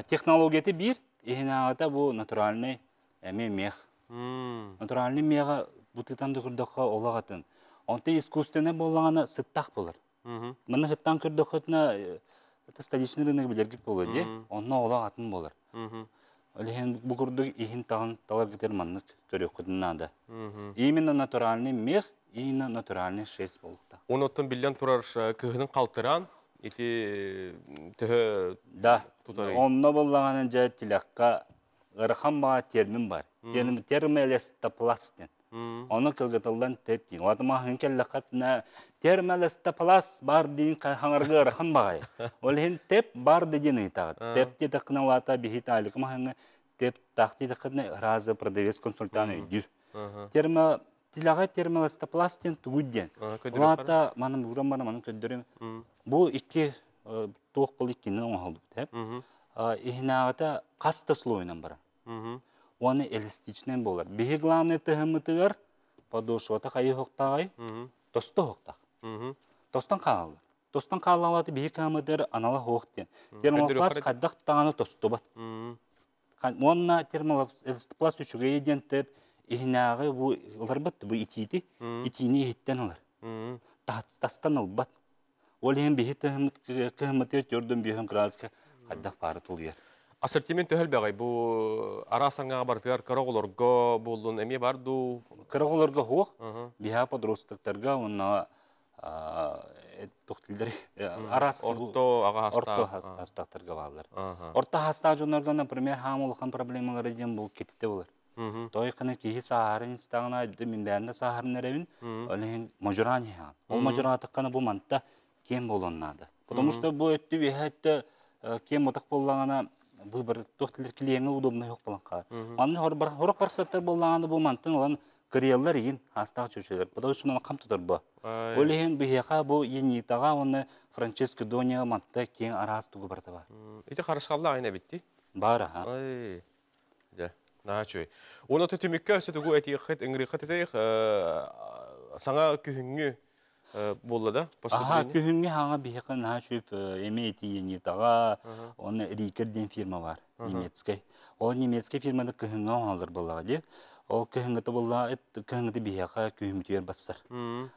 [SPEAKER 18] технологияты бир, иһинааҕыта бу натуральный эми мех. Натуральный меха бутытан да көрдөххө олох атын. Онто искусственный боллаҕана сыттах болар. Маны хыттан көрдөххөтүнэ это столичный рынок билергит болар ди. Онно олох атын болар. Ол иһин бу курдук иһин тағын талар гытыр маннык көрүөххүтүн наада. Именно натуральный мех, именно натуральный шерсть болукта.
[SPEAKER 1] Онуттан биллэн турар кыһынын калтыран ити төһө
[SPEAKER 18] Да.
[SPEAKER 1] тутар.
[SPEAKER 18] Онно боллаҕана дьэ тилэххэ ыарахан баҕа термин бар. Термоэластопласт диэн. Ону кылгатыллан теп диин. Олата маһын келлэххэтинэ термоэластопласт бар диин хаҥарга ыарахан баҕай. Ол иһин теп бар да диэн ыйытаҕыт. Теп диэтэххинэ улаата биһи таалыка маһыҥҥа теп таах диэтэххинэ разы продавец консультант өйдүүр. Термо тилэҕэ термоэластопласт диэн тугуй диэн. Улаата манын бууран бара манын көрдөрүм. Бу икки туох был иккини оҥоһуллубут. Иһинааҕыта хас да слойунан барар. Уонна эластичный болар. Биһи главный тыһымытыгар подошвата хайы хоктаагай, тосто хоктаах. Тостон хаалалар. Тостон хаалалаты биһи кыһымытыгар анала хоох диэн. Термопласт хайдах таҕаны тостубат. Уонна термопласт үчүгэй диэн теп иһинааҕы бу ыларбат бу итиити, итиини иһиттен ылар. Тастан ылбат. Ол иһин биһи кыһымытыгар төрдөн 5 градуска хайдах баары тулуйар.
[SPEAKER 1] Ассортимент төһөл бэҕэй бу араас аңаға бартыгар кыра боллун эми бар ду?
[SPEAKER 18] Кыра оҕолорго хуох, биһа подростоктарга онна тохтилдер арас
[SPEAKER 1] орто ага
[SPEAKER 18] орто хастактарга баалар. Орто хаста дьоннорго, например, хаам улахан проблемалары диэн бул кетите болар. Той кына киһи сааһарын истаҕына мин бэйэм да сааһарын эрэбин. Ол иһин модьураан иһэҕин. Ол модьураатаххына бу манта киэн буолуон наада. Потому что бу өттү үөһэ өттө киэн ботах буоллаҕына выбор туох тилер клиеҥҥэ удобный суох буолан хаалар. Манна хорох барсаттар буоллаҕына бу мантан ылан кырыйаллар игин аастаах чүчүлэр. Потому что маны хам тутар бу. Ол иһин биһиэхэ бу Енитаҕа уонна Франческо Дония манта киэҥ араас тугу барыта бар.
[SPEAKER 1] Ити харысхаллаах айна битти.
[SPEAKER 18] Бар аха.
[SPEAKER 1] Ай. Дьэ, наһаа үчүгэй. Уонна түмүккэ өссө тугу этиэххит, ыҥырыаххыт этэй, саҥа күһүҥҥү буолла да
[SPEAKER 18] Аха, күһүҥҥү хаҥа биһиэхэ наһаа үчүгэй эми эти Енитаҕа, уонна Рикер диэн фирма бар, немецкэй. Ол немецкэй фирмада кыһыҥҥа оҥоһуллар буоллаҕа дии. Ол кыһыҥҥыта буоллаҕа, кыһыҥҥыта биһиэхэ күһүммүтүгэр барсар.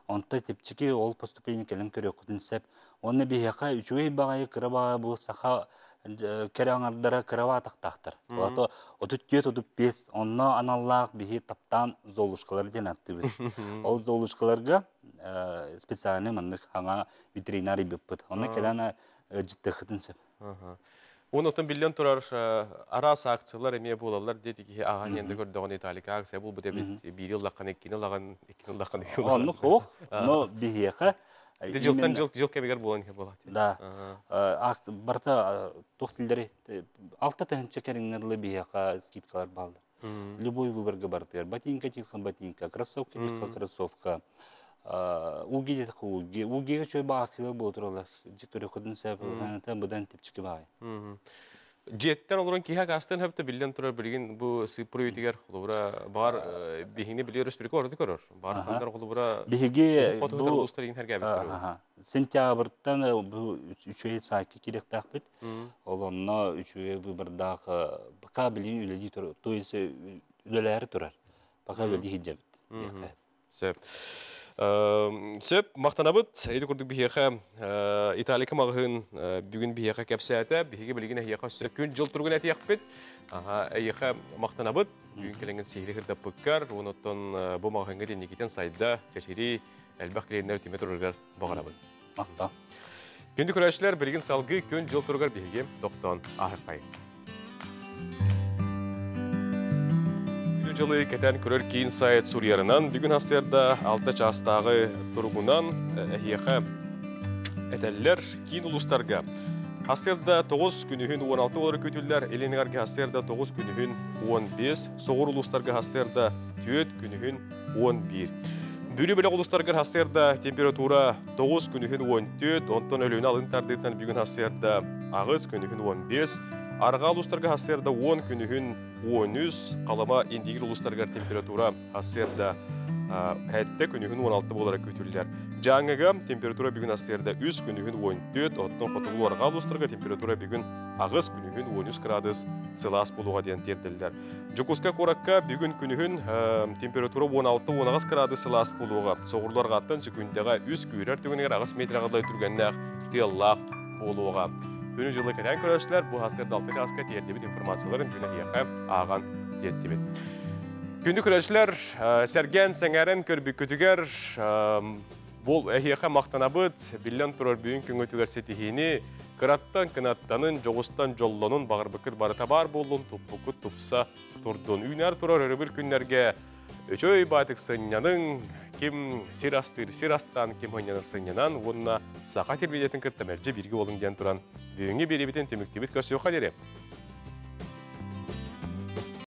[SPEAKER 18] Онто типчики ол поступление кэлэн көрүөххүтүн сөп. Уонна биһиэхэ үчүгэй баҕайы кыра баҕайы бу саха кэрэ аҥардара кыра атахтаахтар. Олото 34-35 онно аналлаах биһи таптаан золушкалар диэн ааттыыбыт. Ол золушкаларга специальный маннык хаҥа ветеринар ыйбыппыт. Онно кэлэн дьиттыхытын сөп.
[SPEAKER 1] Онон биллэн турар араас акциялар эмиэ буолаллар диэти киһи ааҕан иһэн да көрдөҕүнэ Италика акция буолбут эбит. Биири ыллаххына иккини ылаҕын, иккини ыллаххына үһү ылаҕын.
[SPEAKER 18] Оннук суох. Но биһиэхэ
[SPEAKER 1] Дьылтан жыл жыл кэмигэр буолан иһэр буолаат.
[SPEAKER 18] Да. Барыта туох тиллери 6 тыһыынча кэриҥҥэ дылы биһиэхэ скидкалар бааллар. Любой выборга барытыгар ботинка тихо ботинка, кроссовка тихо кроссовка. Уги тихо уги. Угига чөй ба акциялар буола тураллар. Жиккөрөхөдүн сәп, быдан типчики баай.
[SPEAKER 1] Дьиэттэн олорон киһи акаастан хөптө биллэн турар билигин бу сыыппыр үйэтигэр холобура баар биһигини били өрөспүүбүлүкэ ордук көрөр. Баар хандар холобура
[SPEAKER 18] Биһиги
[SPEAKER 1] хоту улуустар иһин хэргээбиттэр.
[SPEAKER 18] Сентябрьтан бу үчүгэй сайтка киириэхтээхпит. Ол онно үчүгэй выбордаах пока билин үлэлии турар, то есть үлэлээри турар. Пока үлэлии сылдьабыт.
[SPEAKER 1] Сөп. Сөп, махтанабыт. Ити курдук биһиэхэ Италика маҕаһыын бүгүн биһиэхэ кэпсээтэ. Биһиги билигин эһиэхэ өссө күн-дьыл туругун этиэхпит. Эйиэхэ махтанабыт. Бүгүн кэлэҥҥин сиһили сырдаппыккар, онон бу маҕаһыыҥҥа инникитин сайда, чэчирии, элбэх клиеннэр түмэ турарыгар баҕарабын.
[SPEAKER 18] Махтал.
[SPEAKER 1] Күндү көрөөччүлэр, билигин салгыы күн-дьыл туругар биһиги тохтоон ааһыаххайын. Күнү-дьылы кэтэн көрөр киин сайт суруйарынан бүгүн сарсыарда 6 чаастааҕы туругунан эһиэхэ этэллэр киин улуустарга сарсыарда 9 күнүһүн 16 олору күүтүллэр, илин эҥэргэ сарсыарда 9 күнүһүн 15, соҕуруу улуустарга сарсыарда 4 күнүһүн 11. Бүлүү бөлөх улуустарыгар сарсыарда температура 9 күнүһүн 14, онтон Өлүөнэ алын тардыытынан бүгүн сарсыарда 8 күнүһүн 15, арҕаа улуустарга сарсыарда 10 күнүһүн 13, Халыма Индигир улуустарыгар температура сарсыарда 7 күнүһүн 16 буолара күүтүллэр. Дьааҥыга температура бүгүн сарсыарда 3 күнүһүн 14, оттон хотугу арҕаа улуустарга температура бүгүн 8 күнүһүн 13 градус сылаас буолуоҕа диэн тиэрдэллэр. Дьокуускай куоракка бүгүн күнүһүн температура 16-18 градус сылаас буолуоҕа. Соҕуруулуу-арҕааттан секундэҕэ 3 күүрэр түгэнигэр 8 метргэ дылы түргэннээх тыаллаах буолуоҕа. Күнү-дьылы кэтээн көрөөччүлэр бу сарсыарда 6 чааска тиэрдибит информацияларын күн эһиэхэ ааҕан тиэртибит. Күндү көрөөччүлэр, сэргээн сэҥээрэн көрбүккүтүгэр Бұл эһиэхэ махтанабыт, биллэн турар бүгүн күҥҥүтүгэр ситиһиини, кыраттан кынаттанын, дьоҕустан дьоллонун, баҕарбыккыт барыта баар буоллун, туппуккут тупса турдун. Үүнэр турар өрөбүл күннэргэ үчүгэй баатык сынньаныҥ, ким сир астыыр сир астаан, ким сынньанар сынньанан уонна саха телевидениетын кытта мэлдьи бииргэ буолуҥ диэн туран бүгүҥҥү биэриибитин түмүктүүбүт көрсүөххэ диэри.